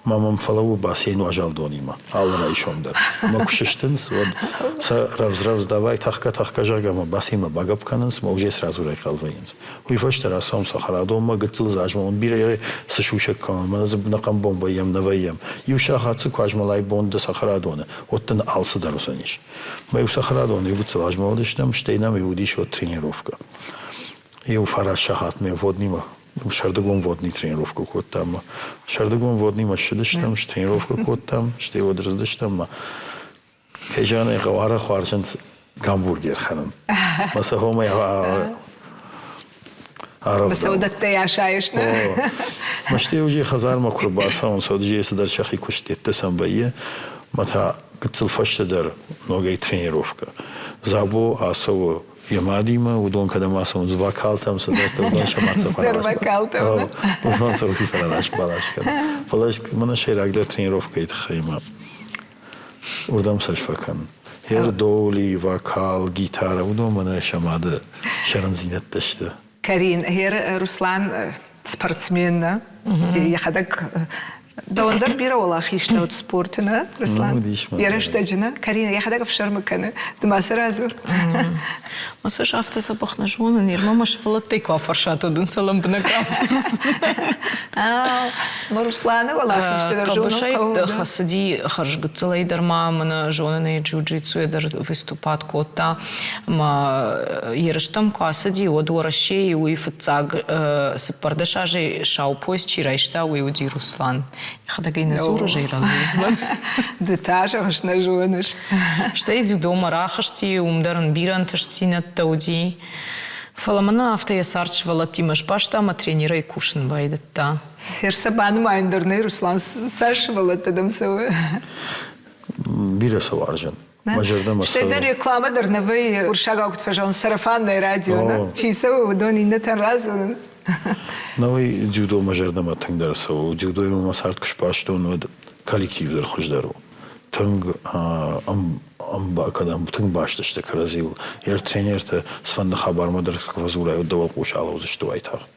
ма мӕм фӕлӕууы бассейн уазал донимӕ алы райсом дӕр. Мӕ куы сыстынц, уӕд сӕ рӕвдз-рӕвдз давай тӕхгӕ-тӕхгӕ, зӕгъгӕ, мӕ бассейнмӕ багӕпп кӕнынц, мӕ уже сразу райхъал вӕййынц. Уый фӕстӕ рацӕуӕм цӕхӕрадонмӕ, гыццыл дзы азмӕлын, бирӕ цы сусӕг кӕнӕм, мӕнӕ дзы нӕхъӕн бон вӕййӕм, нӕ вӕййӕм. Иу сахат дзы куы азмӕлай бон дӕ цӕхӕрадоны, уӕд дын алцыдӕр уыдзӕнис. Мӕ иу цӕхӕрадоны иу гыццыл азмӕлыдыстӕм, стӕй нӕм-иу уыдис уӕд тренировкӕ. Иу фараст сахатмӕ воднимӕ сӕрдыгон водный тренировкӕ кодтам. Сӕрдыгон водныймӕ ссыдыстӕм, стренировкӕ кодтам, стӕй уӕд рыздыстӕм ӕмӕ кӕй зӕгъын ӕй хъӕуы, арӕх уарзынц гамбургер хӕрын. Мӕ сӕ хомӕй Сӕудӕттӕй асайыс, нӕ? Мӕстӕй уже хӕдзармӕ куы рбацӕуынц, уӕд уже цыдӕр сӕхи куыстдӕттӕ сӕм вӕййы, мӕ та гыццыл фӕстӕдӕр ногӕй тренировкӕ. Дзабо ацӕуы йӕ мадимӕ, уыдон кӕдӕм ацӕуынц, вокалтӕм цыдӕртӕ, уыдон сӕ мад сӕ Вокалтӕм, Уыдон сӕ уый фӕралас-балас кӕны. Фӕлӕ мӕнӕ сӕйрагдӕр тренировкӕйы тыххӕй мӕ уырдӕм цас фӕкӕн. Ердоли, вокал, гитара, уыдон мӕнӕ сӕ мады сӕрӕндзинӕдтӕ сты. Карин, гъер Руслан спортсмен, нӕ? Йӕхӕдӕг дӕуӕн дӕр бирӕ уӕлахизтӕ уыд спорты, нӕ, Руслан? Йӕ рӕстӕджы, нӕ? Карина йӕхӕдӕг ӕфсӕрмы кӕны. Ды ма цы радзур? Ма сӕ афтӕ дзӕбӕх нӕ зонын. Ирмӕ мӕ сывӕллӕттӕй куы афӕрсат, уӕд ын сӕ лӕмбынӕг радзурдзынӕн. Ма Русланы уӕлахизтӕ дӕр зонын Хъӕбысӕй хӕцыди хӕрзгыццылӕй дӕр ма мӕнӕ зонынӕй джиу-джитсуйӕ дӕр выступать кодта. Ӕмӕ ерыстӕм куы ацыди, уӕд Уӕрӕсейы уый фыццаг 14 азӕй сау пояс чи райста, уый уыди Руслан. Йӕхӕдӕг ӕй нӕ дзуры, ӕз ӕй радзурдзынӕн. Ды та зӕгъыс, нӕ зоныс. Стӕй дзюдомӕ рахызти, уым дӕр ын бирӕ ӕнтыстдзинӕдтӕ уыди. Фӕлӕ мӕнӕ афтӕ йӕ цард сывӕллӕттимӕ сбаста ӕмӕ тренерӕй кусын байдыдта. Ферсӕ банымайын дӕр нӕй, Руслан, цас сывӕллӕттӕ дӕм цӕуы? Бирӕ сӕ уарзын. Мӕ зӕрдӕмӕ Стӕй дӕр рекламӕ дӕр нӕ вӕййы, уырыссагау куыд фӕзӕгъынц, сарафанное радио, нӕ? Чи цӕуы, уыдон иннӕтӕн радзурынц. Нӕ, уый дзюдо мӕ зӕрдӕмӕ тынгдӕр цӕуы. Дзюдоимӕ мӕ цард куы сбастон, уӕд коллектив дӕр хуыздӕр у. Тынг кӕдӕм тынг баст сты кӕрӕдзиуыл. Йӕ тренертӕ цыфӕнды хабармӕ дӕр куы фӕдзурай, уӕд дӕ уӕлхъус алӕудзысты уайтагъд.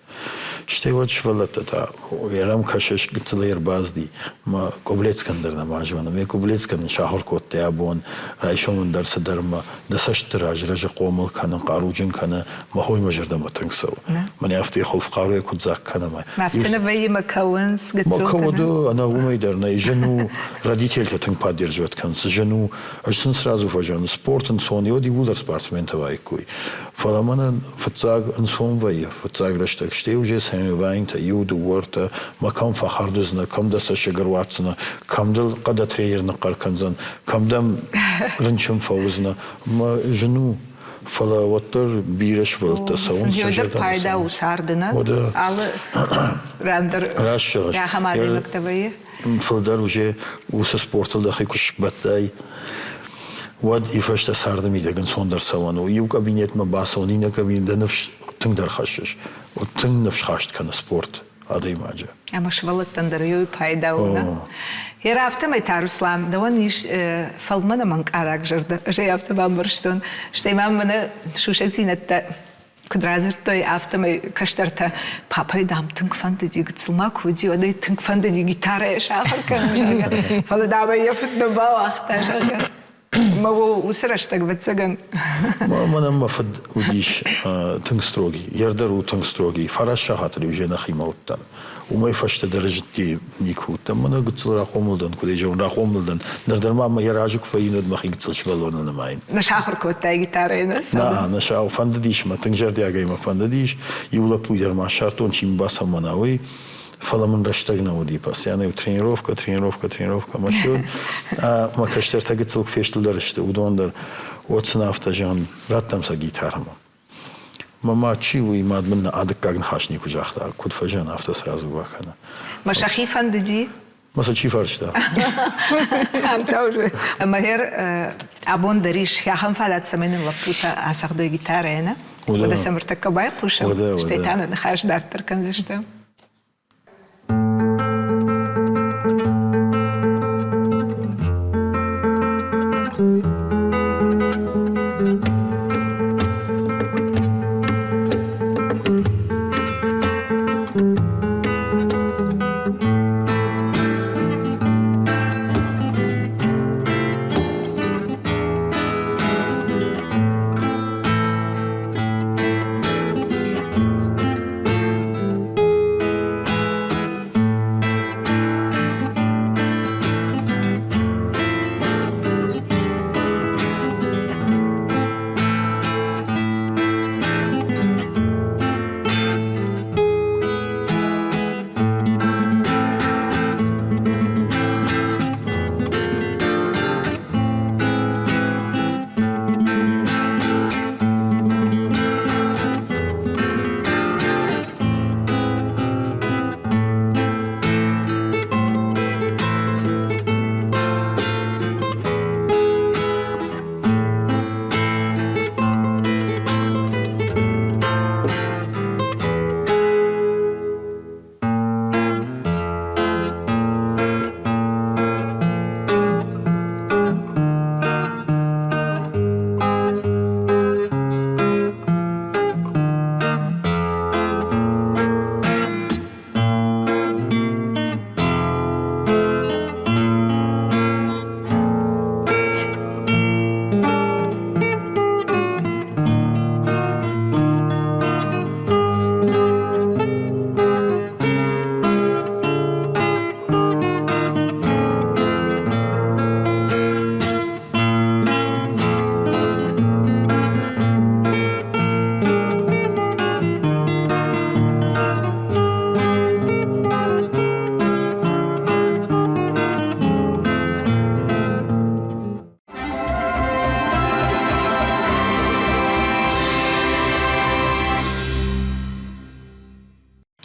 Стӕй уӕд сывӕллӕттӕ та йӕм кӕсыс, гыццылӕй ӕрбацыди, мӕ Къоблецкӕн дӕр нӕма зоны. Ме Къоблецкӕн сахуыр кодта абон, райсом ӕндӕр цыдӕр мӕ дӕ цӕсты раз рӕзы хъомыл кӕнын, хъаруджын кӕны, мӕ хой мӕ зӕрдӕмӕ тынг цӕуы. Мӕнӕ афтӕ йӕ хуылф хъаруйӕ куыд дзаг кӕны мӕ. Афтӕ нӕ вӕййы мӕ кӕуынц, гыццыл Мӕ кӕуы ӕнӕ уымӕй дӕр нӕй. Зын у, родительтӕ тынг поддерживать кӕнынц. Зын у, ӕз сын сразу фӕзӕгъын, спорт ӕнцон, уӕд иууылдӕр спортсментӕ уаиккой. Фӕлӕ мӕнӕн фыццаг ӕнцон вӕййы, фыццаг рӕстӕг, стӕй уже соревнованийтӕ иу, дыууӕ, ӕртӕ, мӕ кӕм фӕхӕрд уыдзынӕ, кӕм дӕ цӕссыг ӕруадздзынӕ, кӕм дыл хъӕдӕ тренер ныхъхъӕр кӕндзӕн, кӕм дӕм рынчын фӕуыдзынӕ. Мӕ зын у, фӕлӕ уӕддӕр бирӕ сывӕллӕттӕ цӕуынц сӕ зӕрдӕмӕ. пайда у царды, нӕ? Алы ран дӕр ахӕм адӕймӕгтӕ вӕййы. Фылдӕр уже уыцы спортыл дӕхи куы сбӕттай, уӕд и фӕстӕ царды мидӕг ӕнцондӕр цӕуӕн у. Иу кабинетмӕ бацӕуын, иннӕ кабинет дӕ ныфс тынгдӕр хӕссыс. Вот тынг ныфсхаст кӕны спорт адӕймаджы. Ӕмӕ сывӕллӕттӕн дӕр уый пайда у, нӕ? Гъер афтӕмӕй та, Руслан, дӕуӕн ис фӕлмӕн ӕмӕ ӕнкъараг зӕрдӕ. Ӕз ӕй афтӕ бамбӕрстон. Стӕй ма мӕнӕ сусӕгдзинӕдтӕ. Куыд радзырдтой, афтӕмӕй кӕстӕртӕ папӕйы, дам, тынг фӕндыди, гыццыл ма куы уыди, уӕд ӕй тынг фӕндыди гитарӕйӕ сахуыр кӕнын, зӕгъгӕ. Фӕлӕ, дам, ӕй йӕ фыд нӕ бауагъта, зӕгъгӕ. Мӕ уыцы рӕстӕг, ӕвӕццӕгӕн. Мӕнӕн мӕ фыд уыдис тынг строгий, йер дӕр у тынг строгий. Фараст сахатыл-иу же нӕхимӕ уыдтӕн. Уымӕй фӕстӕдӕр зыдти никуы уыдтӕн. Мӕнӕ гыццыл рахъомыл дӕн, куыд ӕй зӕгъын, рахъомыл дӕн. Ныр дӕр ма мӕ йӕ разы куы фӕййын, уӕд мӕхи гыццыл сывӕллоны нымайын. Нӕ сахуыр кодтай гитарӕйы, нӕ? Нӕ, нӕ сау. Фӕндыдис мӕ, тынг зӕрдиагӕй мӕ фӕндыдис. Иу лӕппуйы дӕр ма ссардтон, чи мын бацамона, уый. Фӕлӕ мын рӕстӕг нӕ уыди. Постоянно тренировка, тренировка, тренировка ӕмӕ ссыд. Мӕ кӕстӕртӕ гыццыл куы фестылдӕр сты, уыдон дӕр, уӕд сын афтӕ зӕгъын, раттӕм сӕ гитарӕмӕ. Мӕ мад чи у, уый мад мын адыккаг ныхас никуы загъта. Куыд фӕзиан, афтӕ сразу бакӕны. Мӕ сӕхи фӕндыди? Мӕ сӕ чи фарста? Ӕмӕ гъер абон дӕр ис ахӕм фадат, цӕмӕй нын лӕппутӕ ацӕгъдой гитарӕйӕ, нӕ? Уӕдӕ сӕм ӕртӕккӕ байхъусӕм, стӕй та нӕ ныхас дарддӕр кӕндзыстӕм.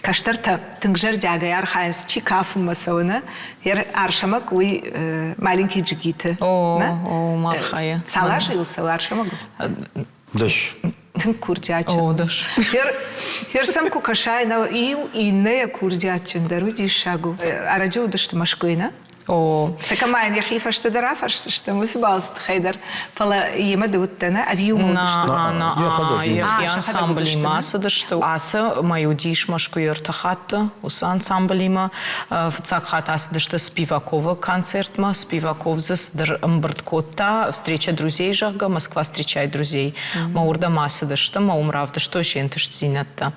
Кӕстӕртӕ тынг зӕрдиагӕй архайынц, чи кафынмӕ цӕуы, нӕ? Арсӕмӕг уый маленький джигиты. О, о, архайы. Цал азы йыл цӕуы Арсӕмӕг? Дӕс. Тынг курдиатджын. О, дӕс. Ер сӕм куы кӕсай, нӕ иу иннӕйӕ курдиатджындӕр у диссаг у. Ӕрӕджы уыдысты Мӕскуыйы, нӕ? О. Ма йын йӕхи фӕстӕдӕр афӕрсдзыстӕм уыцы балцы тыххӕй дӕр, фӕлӕ йемӕ ды уыдтӕ, нӕ? Ӕви иумӕ уыдысты? На, йӕхи ансамблимӕ ацыдысты. Ацы мӕй уыдис Мӕскуыйы ӕртӕ хатты уыцы ансамблимӕ. Фыццаг хатт ацыдысты Спиваковы концертмӕ. Спиваков дзы цыдӕр ӕмбырд кодта, «Встреча друзей», зӕгъгӕ, «Москва встречает друзей». Мӕ уырдӕм ацыдысты, мӕ уым равдыстой се нтыстдзинӕдтӕ.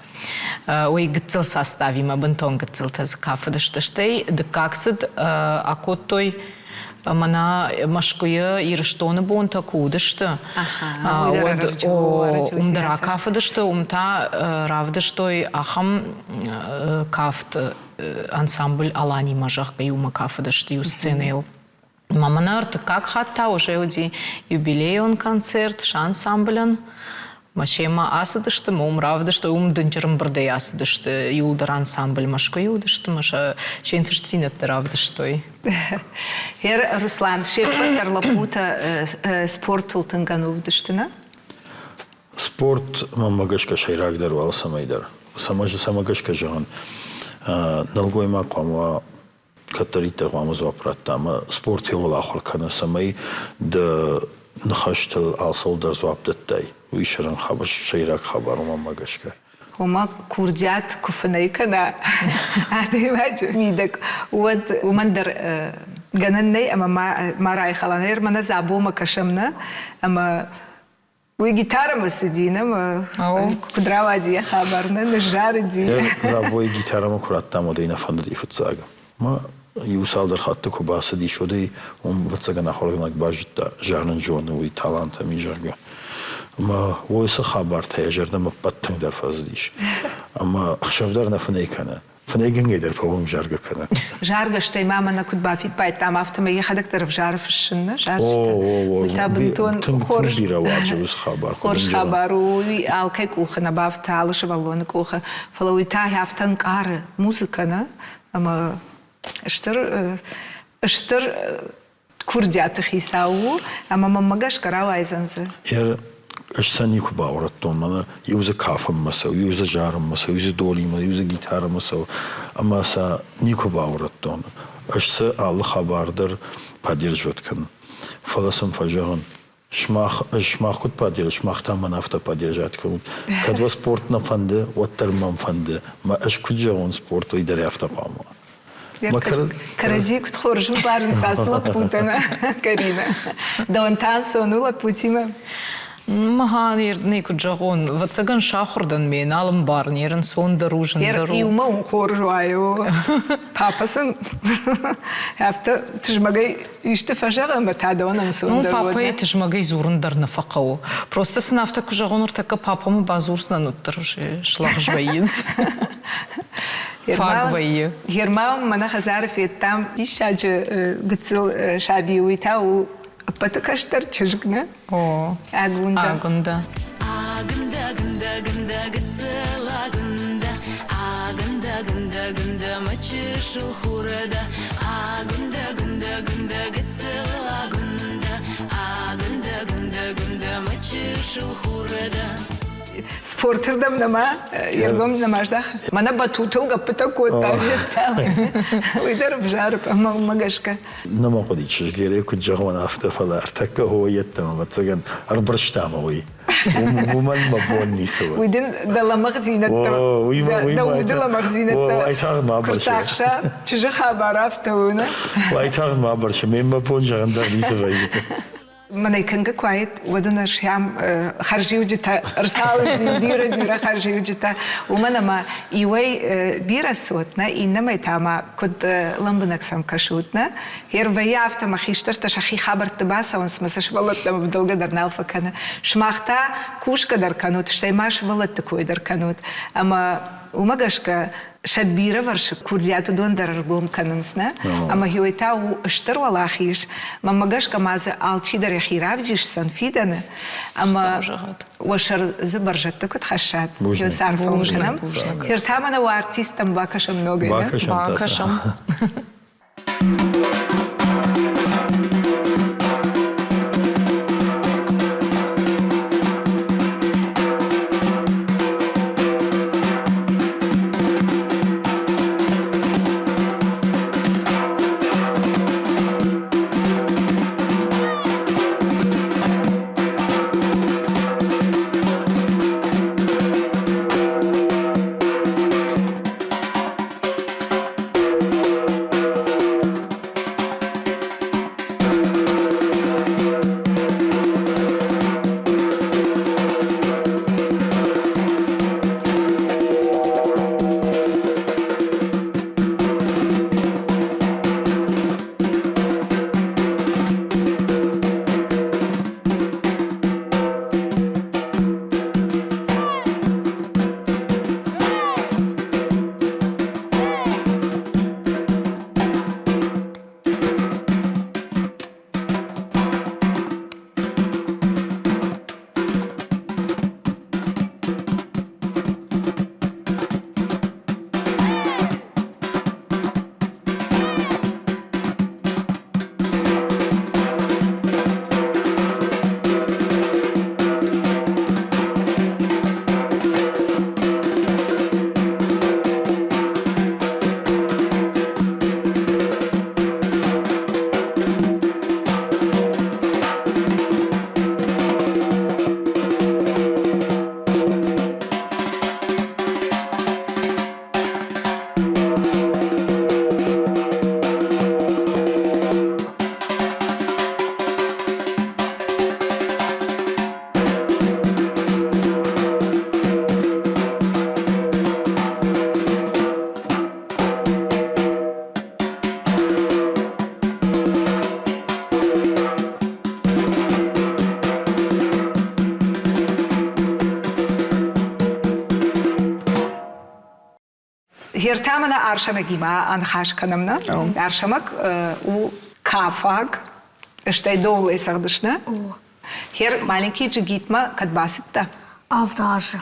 Уый гыццыл составимӕ, бынтон гыццылтӕ дзы кафыдысты. Стӕй дыккаг цыд акодтой мӕнӕ Мӕскуыйы Ирыстоны бонтӕ куы уыдысты, уӕд уым дӕр акафыдысты, уым та равдыстой ахӕм кафт ансамбль Аланимӕ, зӕгъгӕ, иумӕ кафыдысты иу сценӕйыл. Ма мӕнӕ ӕртыккаг хатт та уже уыди юбилейон концерт сӕ ансамблӕн. Мӕ семӕ ацыдысты, мӕ уым равдыстой, уым дынджыр ӕмбырдӕй ацыдысты, иуылдӕр ансамбль Мӕскуыйы уыдысты, мӕ сӕ се нтыстдзинӕдтӕ равдыстой. Гъер, Руслан, се ппӕт дӕр лӕппутӕ спортыл тынг ӕнувыд сты, нӕ? Спорт, мӕнмӕ гӕсгӕ, сӕйрагдӕр у алцӕмӕй дӕр. Цӕмӕ гӕсгӕ зӕгъын, нӕлгоймаг хъуамӕ уа кӕддӕриддӕр хъуамӕ дзуапп радта ӕмӕ спорт йӕуыл ахуыр кӕны, цӕмӕй дӕ ныхӕстыл алцӕуыл дӕр дзуапп дӕттай. Уый сӕрӕн хабар, сӕйраг хабар у мӕнмӕ гӕсгӕ. Ома курдиат куы фынӕй кӕна адӕймаджы мидӕг, уӕд уымӕн дӕр гӕнӕн нӕй ӕмӕ ма райхӕла. Мӕнӕ Дзабомӕ кӕсӕм нӕ, ӕмӕ уый гитарӕмӕ цыди, нӕ куыд рауади йӕ хабар, нӕ ныззарыди. Дзабойы гитарӕмӕ куы радтам, уӕд ӕй нӕ фӕндыди фыццаг. Ма иу цалдӕр хатты куы бацыдис, уӕд ӕй уым, ӕвӕццӕгӕн, ахуыргӕнӕг базыдта, зарын зоны, уый талант ӕм и, зӕгъгӕ. Ӕмӕ уыцы хабартӕ йӕ зӕрдӕмӕ ӕппӕт тынгдӕр фӕцыдис. Ӕмӕ ӕхсӕв дӕр нӕ фынӕй кӕны. Фынӕйгӕнгӕ дӕр по-моему заргӕ кӕны. Заргӕ, стӕй ма мӕнӕ куыд бафиппайдтам, афтӕмӕй йӕхӕдӕг дӕр ӕвзары фыссын, нӕ зарджытӕ. Уый та бынтон хорз бирӕ уарзы уыцы хабар. Хорз хабар у, уый алкӕй къухы нӕ бафты, алы сывӕллоны къухы. Фӕлӕ уый та афтӕ ӕнкъары музыкӕ, нӕ? Ӕмӕ стыр стыр курдиаты хицау у, ӕмӕ мӕнмӕ гӕсгӕ рауайдзӕн дзы. Ӕз сӕ никуы баурӕдтон, мӕнӕ иу дзы кафынмӕ цӕуы, иу дзы зарынмӕ цӕуы, иу дзы долимӕ, иу дзы гитарӕмӕ цӕуы, ӕмӕ сӕ никуы баурӕдтон. Ӕз сӕ алы хабар дӕр поддерживать кӕнын. Фӕлӕ сын фӕзӕгъын, сымах, ӕз сымах куыд поддерживать, сымах та мӕн афтӕ поддержать кӕнут. Кӕд уӕ спорт нӕ фӕнды, уӕддӕр мӕн фӕнды. Мӕ ӕз куыд зӕгъон спорт, уый дӕр афтӕ хъуамӕ уа. Кӕрӕдзи куыд хорз ӕмбарынц ацы лӕппутӕ, Каринӕ. Дӕуӕн та ӕнцон у лӕппутимӕ? Махӕн не куыд зӕгъон, ӕвӕццӕгӕн сахуыр дӕн ме нал ӕмбарын, йе рынцондӕр у, зындӕр у. Иумӕ у хорз уайы. Папа сын афтӕ тызмӕгӕй исты фӕзӕгъы ӕмӕ та дӕуӕн ӕнцондӕр. Ну, папӕйы тызмӕгӕй дзурын дӕр нӕ фӕхъӕуы. Просто сын афтӕ куы зӕгъон, ныртӕккӕ папӕмӕ бадзурдзынӕн, уӕддӕр уже слӕгъз вӕййынц. Фаг вӕййы. Герман мӕнӕ хӕдзары федтам диссаджы гыццыл саби, уый та у ӕппӕты кӕстӕр чызг, нӕ? О, Агундӕ. Агундӕ. Агундӕ, гундӕ, гундӕ, гыццыл Агундӕ, Агундӕ, гундӕ, гундӕ, мӕ чысыл хуры дӕ. Агундӕ, гундӕ, гундӕ, гыццыл Агундӕ, Агундӕ, гундӕ, гундӕ, мӕ чысыл хуры дӕ. Спортырдӕм нӕма йе ргом нӕма здахы. Мӕнӕ батутыл гӕппытӕ кодта, уый дӕр ӕвзӕр мӕнмӕ гӕсгӕ. Нӕ мӕ хъуыди чызг куыд зӕгъон, афтӕ, фӕлӕ ӕртӕккӕ хо йеддӕмӕ, ӕвӕццӕгӕн, ӕрбырста мӕ уый. Уымӕн мӕ бон ницы у. Уый дын дӕ лӕмӕгъдзинӕдтӕ, дӕ уды лӕмӕгъдзинӕдтӕ уайтагъд ма куы рцахса, чызджы хабар афтӕ у, нӕ? Уайтагъд ма бырсы, ме мӕ бон зӕгъын дӕр ницы вӕййы. Мӕнӕй кӕнгӕ куы уаид, уӕд ын ӕз ахӕм хӕрзиуджытӕ ӕрцауындзин, бирӕ-бирӕ хӕрзиуджытӕ. Уымӕн ӕмӕ иуӕй бирӕ цот, нӕ, иннӕмӕй та ма куыд лӕмбынӕг сӕм кӕсут, нӕ? Гъер вӕййы афтӕ, мӕ хистӕртӕ сӕхи хабӕртты бацӕуынц, мӕ сӕ сывӕллӕттӕм ӕвдӕлгӕ дӕр нал фӕкӕны. Сымах та кусгӕ дӕр кӕнут, стӕй ма сывӕллӕтты кой дӕр кӕнут. Ӕмӕ уымӕ гӕсгӕ сӕ бирӕвӕрсыг курдиат уыдон дӕр ӕргом кӕнынц, нӕ? Ӕмӕ гъеуый та у стыр уӕлахиз. Мӕнмӕ гӕсгӕ ма дзы алчидӕр йӕхи равдисдзӕн фидӕны. Ӕмӕ уӕ сӕр дзы бӕрзӕдты куыд хӕссат, йӕ сӕр фӕуын кӕнӕм. Гъер та мӕнӕ уӕ артисттӕм бакӕсӕм ногӕй, нӕ? Бакӕсӕм. Гертӕ мӕнӕ Арсӕмӕгимӕ аныхас кӕнӕм, нӕ? Арсӕмӕг у кафаг, стӕй доулӕй цӕгъдыс, нӕ? Хер маленький джигитмӕ кӕд бацыдтӕ? Авд азы.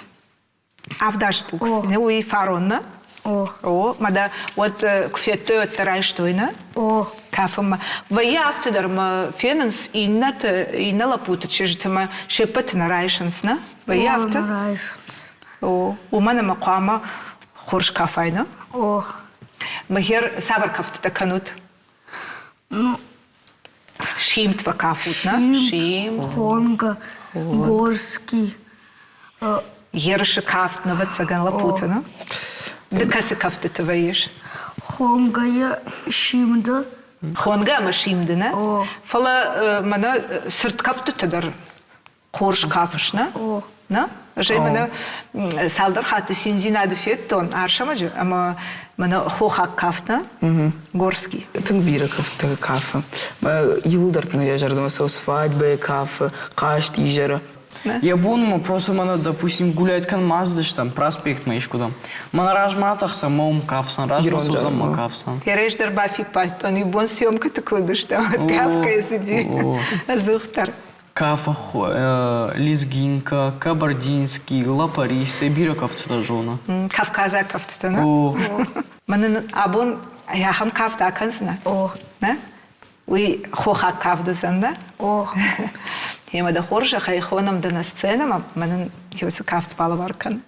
Авдазтыл уый фарон, нӕ? О. О, мӕ дӕ уӕд куы федтой, уӕд дӕ райстой, нӕ? О. Кафынмӕ. Вӕййы афтӕ дӕр мӕ фенынц иннӕты, иннӕ лӕппуты чызджыты мӕ се ппӕты нӕ райсынц, нӕ? Вӕййы афтӕ? О, нӕ райсынц. О, уымӕн ӕмӕ хъуамӕ хорз кафай, нӕ? О. Мӕхер цавӕр кӕфтытӕ кӕнут? Ну, Симд фӕкафут, нӕ? Симд, Хонга, Горский. Ерысы кафт, ӕвӕццӕгӕн, лӕппутӕ, нӕ? Ды кӕцы кӕфтыты вӕййыс? Хонгайы симды. Хонгӕ ӕмӕ симды, нӕ? Фӕлӕ мӕнӕ цырд кӕфтыты дӕр хорз кафыс, нӕ? Нӕ? Стӕй мӕнӕ цалдӕр хатты циндзинады федтон Арсӕмӕджы ӕмӕ мӕнӕ хохаг кафт, нӕ? Горский. Тынг бирӕ кӕфтытӕ кафы. Иууылдӕр тынг йӕ зӕрдӕмӕ цӕуы свадьбӕйы кафы, хъазт изӕры. Йӕ бон ма просто мӕнӕ, допустим, гулять кӕнынмӕ ацыдыстӕм, проспектмӕ искуыдӕм. Мӕнӕ размӕ атӕхсӕм, мӕ уым кафдзӕн, размӕ цӕудзӕн, мӕ кафдзӕн. Ерес дӕр бафиппайдтон, иу бон съемкӕты куы уыдыстӕм, уӕд кафгӕ цыди ӕдзухдӕр. Кафы лезгинка, кабардинский, лапарисы бирӕ кӕфтытӕ зоны. Кавказаг кӕфтытӕ, нӕ? Мӕнӕн абон ахӕм кафт акӕндзынӕ? О. Нӕ? Уый хохаг кафт уыдзӕн, нӕ? О. Ӕмӕ дӕ хорзӕхӕй хонӕм дӕ нӕ сценӕмӕ, мӕнӕн уыцы кафт балӕвар кӕн.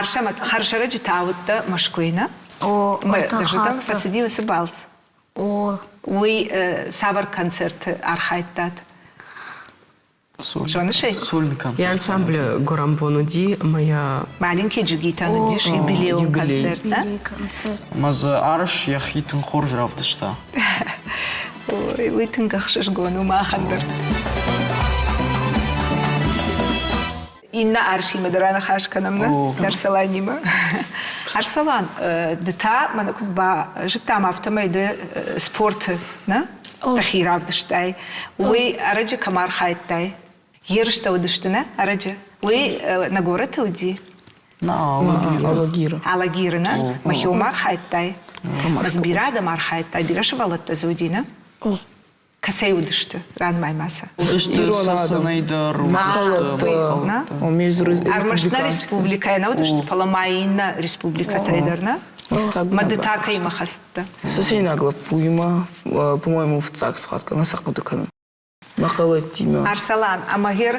Арсӕмӕт, хӕрзӕрӕджы та уыдтӕ Мӕскуыйы, нӕ? О, Дӕ фӕцыди уыцы балц? О. Уый цавӕр концерты архайдтат? Зоныс ӕй? Сольный концерт. Я ансамбль Горамбон уыди ӕмӕ йӕ... Маленький джигитӕн уыдис юбилейон концерт, да? Ӕмӕ дзы Арыс йӕхи тынг хорз равдыста. Ой, уый тынг ӕхсызгон у махӕн дӕр. Иннӕ арсимӕ дӕр аныхас кӕнӕм, нӕ? Арсаланимӕ. Арсалан, ды та мӕнӕ куыд базыдтам, афтӕмӕй ды спорты нӕ? Дӕхи равдыстай. Уый ӕрӕджы кӕм архайдтай? Ерыстӕ уыдысты, нӕ? Ӕрӕджы. Уый нӕ горӕты уыди? Алагиры. Алагиры, нӕ? Махиумӕ архайдтай? Бирӕ адӕм архайдта, бирӕ сывӕллӕттӕ дзы уыди, нӕ? Кӕцӕй уыдысты ранмӕ ма сӕ? Уыдысты Цӕцӕнӕй дӕр, уыдысты Ӕрмӕст нӕ республикӕйӕ нӕ уыдысты, фӕлӕ ма иннӕ республикӕтӕй дӕр, нӕ? Мӕ ды та кӕимӕ хӕцыдтӕ? Цӕцӕйнаг лӕппуимӕ, по-моему, фыццаг схватка нӕ сӕ хъуыды кӕнын. Мӕхъӕлӕттимӕ. Арсалан, ӕмӕ гъер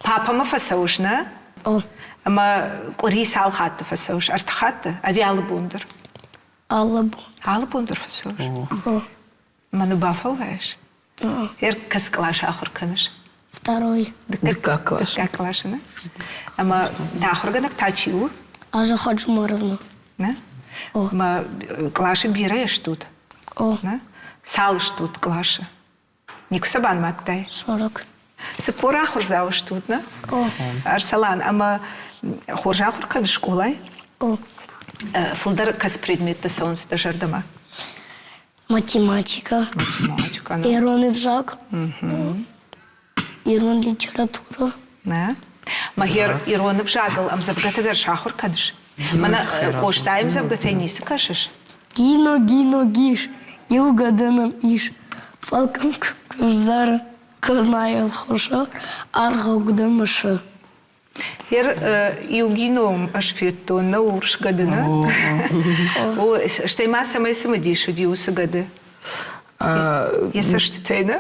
папӕмӕ фӕцӕуыс, нӕ? Ӕмӕ къуыри цал хатты фӕцӕуыс? Ӕртӕ хатты? Ӕви алы бон дӕр? Алы бон. Алы бон дӕр фӕцӕуыс? Мӕны бафӕллайыс? Кӕцы къласы ахуыр кӕныс? Второй. Дыккаг класс. Дыккаг классы, нӕ? Ӕмӕ дӕ ахуыргӕнӕг та чи у? Аза Хаджумаровна. Нӕ? Ӕмӕ къласы бирӕ стут? О. Нӕ? Цал стут къласы? Никуы сӕ банымадтай? 40. 40 ахуырдзау стут, нӕ? О. Арсалан, ӕмӕ хорз ахуыр кӕныс скъолайы? О. Фылдӕр кӕцы предметтӕ цӕуынц дӕ зӕрдӕмӕ? Математика. Математика. Ирон ӕвзаг. Ирон литературӕ. Нӕ? Мӕгер ирон ӕвзагыл ӕмдзӕвгӕтӕ дӕр сахуыр кӕныс? Мӕнӕ Къостайы ӕмдзӕвгӕтӕй ницы кӕсыс? Гино, гино, гиш, иу гӕдынӕн ис. Фалкъам куыздары кӕнайыл хуысы, аргъаугды мысы. Ер иу ном ӕз федтон нӕ урс гӕды, нӕ? Стӕй ма цӕмӕй цымыдис уыди уыцы гӕды? Йӕ цӕстытӕй нӕ?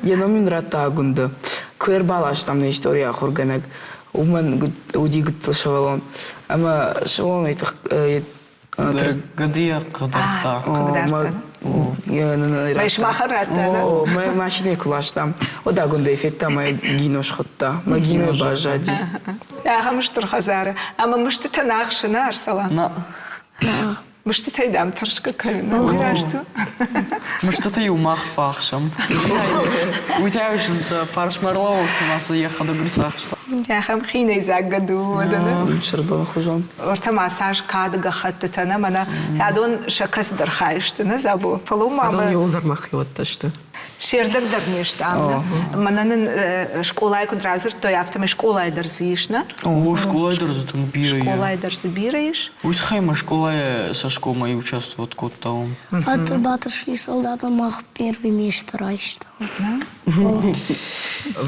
Йӕ ном ын радта Агуындӕ. Куы ӕрбаластам нӕ историйы ахуыргӕнӕг, уымӕн уыди гыццыл сывӕллон. Ӕмӕ сывӕллонӕй Гӕдыйӕ хъыгдардта. Сымахӕн радта, Мӕ машинӕ куы ластам, уӕд Агуындӕй федта мӕ Гино схуыдта. Мӕ Гино баззади. Ахӕм стыр хӕдзары. Ӕмӕ мыстытӕ нӕ ахсы, нӕ, Арсалан? Мыстытӕй дам тӕрсгӕ кӕнын, уый раст у? Мыстытӕ-иу мах фӕхсӕм. Уый та сын сӕ фарсмӕ ӕрлӕууӕг, цыма сӕ йӕхӕдӕг ӕрцахста. Ахӕм хинӕйдзаг гӕды у уӕдӕ. Сырдон хуызӕн. Ортӕ ма цас кады гӕххӕттытӕ нӕ мӕнӕ адон сӕ кӕцыдӕр хай сты, нӕ Забо? Фӕлӕ ма Адон иуылдӕр мӕхиуӕттӕ сты. Се рдӕг дӕр не сты ам, нӕ? Мӕнӕ нын скъолайы куыд радзырдтой, афтӕмӕй скъолайы дӕр дзы ис, нӕ? О, скъолайы дӕр дзы тынг бирӕ ис. Скъолайы дӕр дзы бирӕ ис. Уый тыххӕй ма скъолайы цӕсгомӕй участвовать кодта уым. Батыршли солдата мах первый место райста.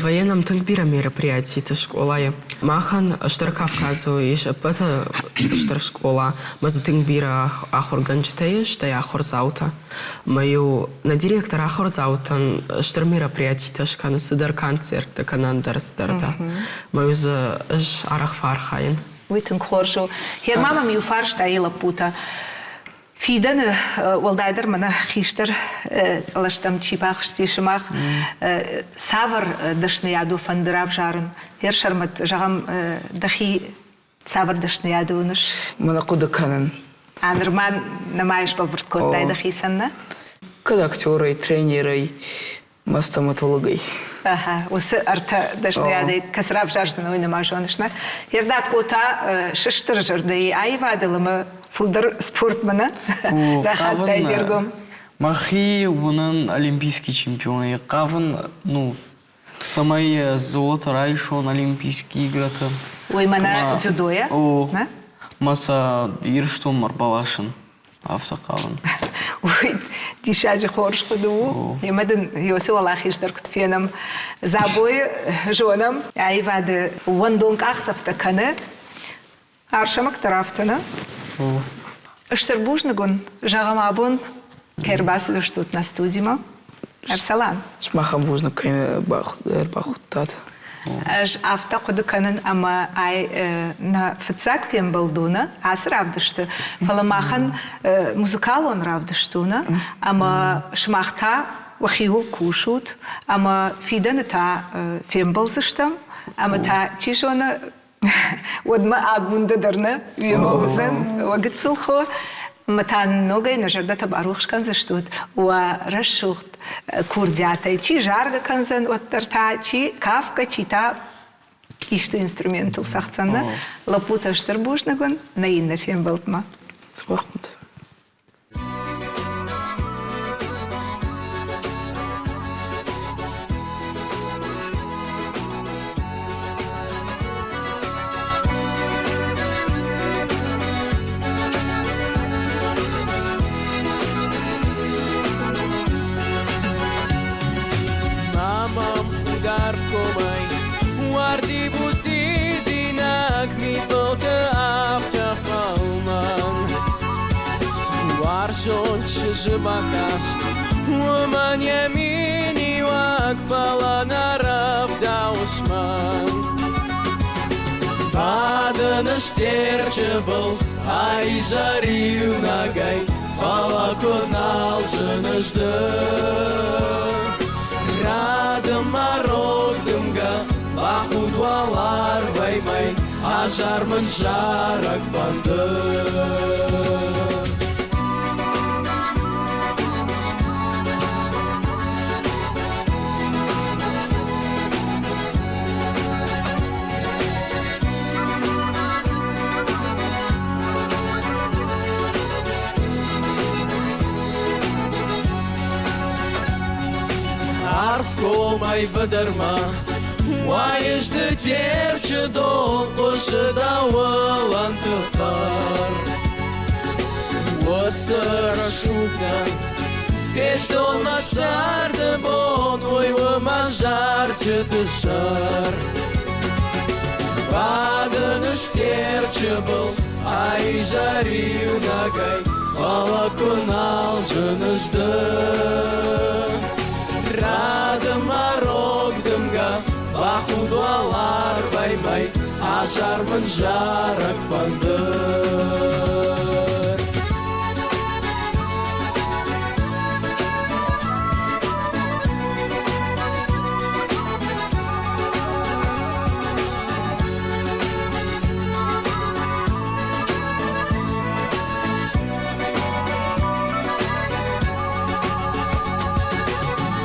Вӕййӕм тынг бирӕ мероприятиты скъолайы. Махӕн Стыр Кавказы ис ӕппӕты стыр скъола, ӕмӕ дзы тынг бирӕ ахуыргӕнджытӕ ис, стӕй ахуырдзаутӕ. Мӕ-иу нӕ директор ахуырдзаутӕн стыр мероприятитӕ скӕны, цыдӕр концерттӕ кӕнӕ ӕндӕр цыдӕртӕ. Мӕ-иу дзы ӕз арӕх фӕархайын. Уый тынг хорз у. Гъер ма мӕм иу фарста и лӕппутӕ. Фидӕны, уӕлдайдӕр мӕнӕ хистӕр кълӕстӕм чи бахызти сымах, цавӕр дӕсныйад у фӕнды равзарын? Гъер Сӕрмӕт, зӕгъӕм, дӕхи цавӕр дӕсныйады уыныс? Мӕнӕ хъуыды кӕнын. А нырма нӕма сбӕлвырд кодтай дӕхицӕн, нӕ? Кӕд актерӕй, тренерӕй, мӕ стоматологӕй. Аха, уыцы ӕртӕ дӕсныйадӕй кӕцы равзардзынӕ, уый нӕма зоныс, нӕ? Ердатко та сыстыр зӕрдӕйы аивадыл ӕмӕ фылдӕр спортмӕ нӕ рахаттай де ргом? Мӕхи уынын олимпийский чемпионӕй. Хъавын, ну, цӕмӕй золото райсон Олимпийские игры. Ой, мӕнӕ дзюдойӕ? О, мӕ сӕ Ирыстонмӕ ӕрбаласын. Афтӕ хъавын. Уый диссаджы хорз хъуыды у. Емӕ дын Иосы уӕлахиз дӕр куыд фенӕм. Забойы зонӕм, аивады уӕндон къахдзӕфтӕ кӕны. Арсӕмӕг дӕр афтӕ, нӕ? Стыр бузныг уын, зӕгъӕм, абон кӕй ӕрбацыдыстут нӕ студимӕ. Арсалан. Сымахӕн бузныг кӕй ӕрбахуыдтат. Ӕз афтӕ хъуыды кӕнын, ӕмӕ ай нӕ фыццаг фембӕлд у нӕ ацы равдысты, фӕлӕ махӕн музыкалон равдыст у нӕ, ӕмӕ сымах та уӕхиуыл кусут, ӕмӕ фидӕны та фембӕлдзыстӕм, ӕмӕ та, чи зоны, уӕдмӕ Агундӕ дӕр нӕ уемӕ уыдзӕн, уӕ гыццыл хо. Ӕмӕ та ногӕй нӕ зӕрдӕтӕ барухс кӕндзыстут уӕ рӕсугъд курдиатӕй. Чи заргӕ кӕндзӕн, уӕддӕр та, чи кафгӕ, чи та исты инструментыл цӕгъддзӕн. Нӕ лӕппутӕ стыр бузныг уын нӕ иннӕ фембӕлдмӕ. Дзӕбӕх ут. Мамам ударкомай, уарди буздидинаг мидбылты афтӕ фӕлмӕн. Уарзон чызджы бакаст, уымӕн йӕ миниуӕг, фӕлӕ нӕ рӕвдауыс мӕн. Бадын Терчы был айзӕр иунӕгӕй, фӕлӕ куыд нал зыныс ды. Радымӕ рог дымгӕ, бахуд уӕларвӕй мӕй, азар мын зарӕг фӕнды. Арф комӕй быдырмӕ уайыс ды Терчы дон, хъуысы дӕ уылӕнты хъӕр. Уыцы рӕсугъдӕн фестон мӕ царды бон, уый у мӕ зарджыты сӕр. Бадын Терчы был, айзӕр иунӕгӕй, Фӕлӕ куы нал зыныс ды, Радымӕ рог дымгӕ, бахуд уӕларвӕй мӕй, Азар мын зарӕг фӕндыр.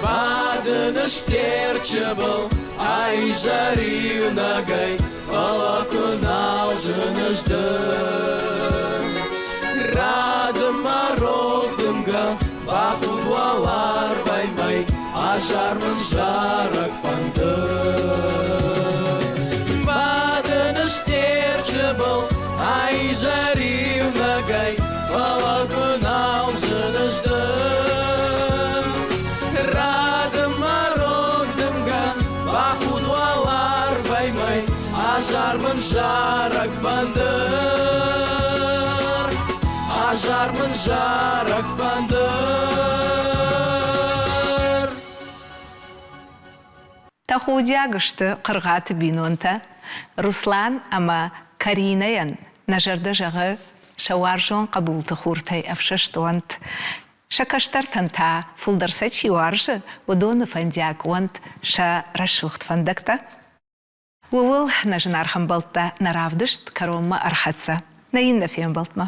Бадын Терчы был айзӕр иунӕгӕй, фӕлӕ куы нал зыныс ды. Радымӕ рог дымгӕ, бахуд уӕларвӕй мӕй, азар мын зарӕг фӕндыр. Бадын Терчы был айзӕр иунӕгӕй, фӕлӕ куы нал зыныс ды. Радымӕ рог дымгӕ, бахуд уӕларвӕй мӕй, азар мын зарӕг фӕндыр. Азар мын зарӕг фӕндыр. Тӕхудиаг сты Хъыргъаты бинонтӕ. Руслан ӕмӕ Каринӕйӕн нӕ зӕрдӕ зӕгъы сӕ уарзон хъӕбулты хуртӕй ӕфсӕст уӕнт. Сӕ кӕстӕртӕн та, фылдӕр сӕ чи уарзы, уыдоны фӕндиаг уӕнт сӕ рӕсугъд фӕндӕгтӕ. Ууыл нӕ зынаргъ ӕмбӕлттӕ нӕ равдыст кӕронмӕ ӕрхӕццӕ. Нӕ иннӕ фембӕлдмӕ.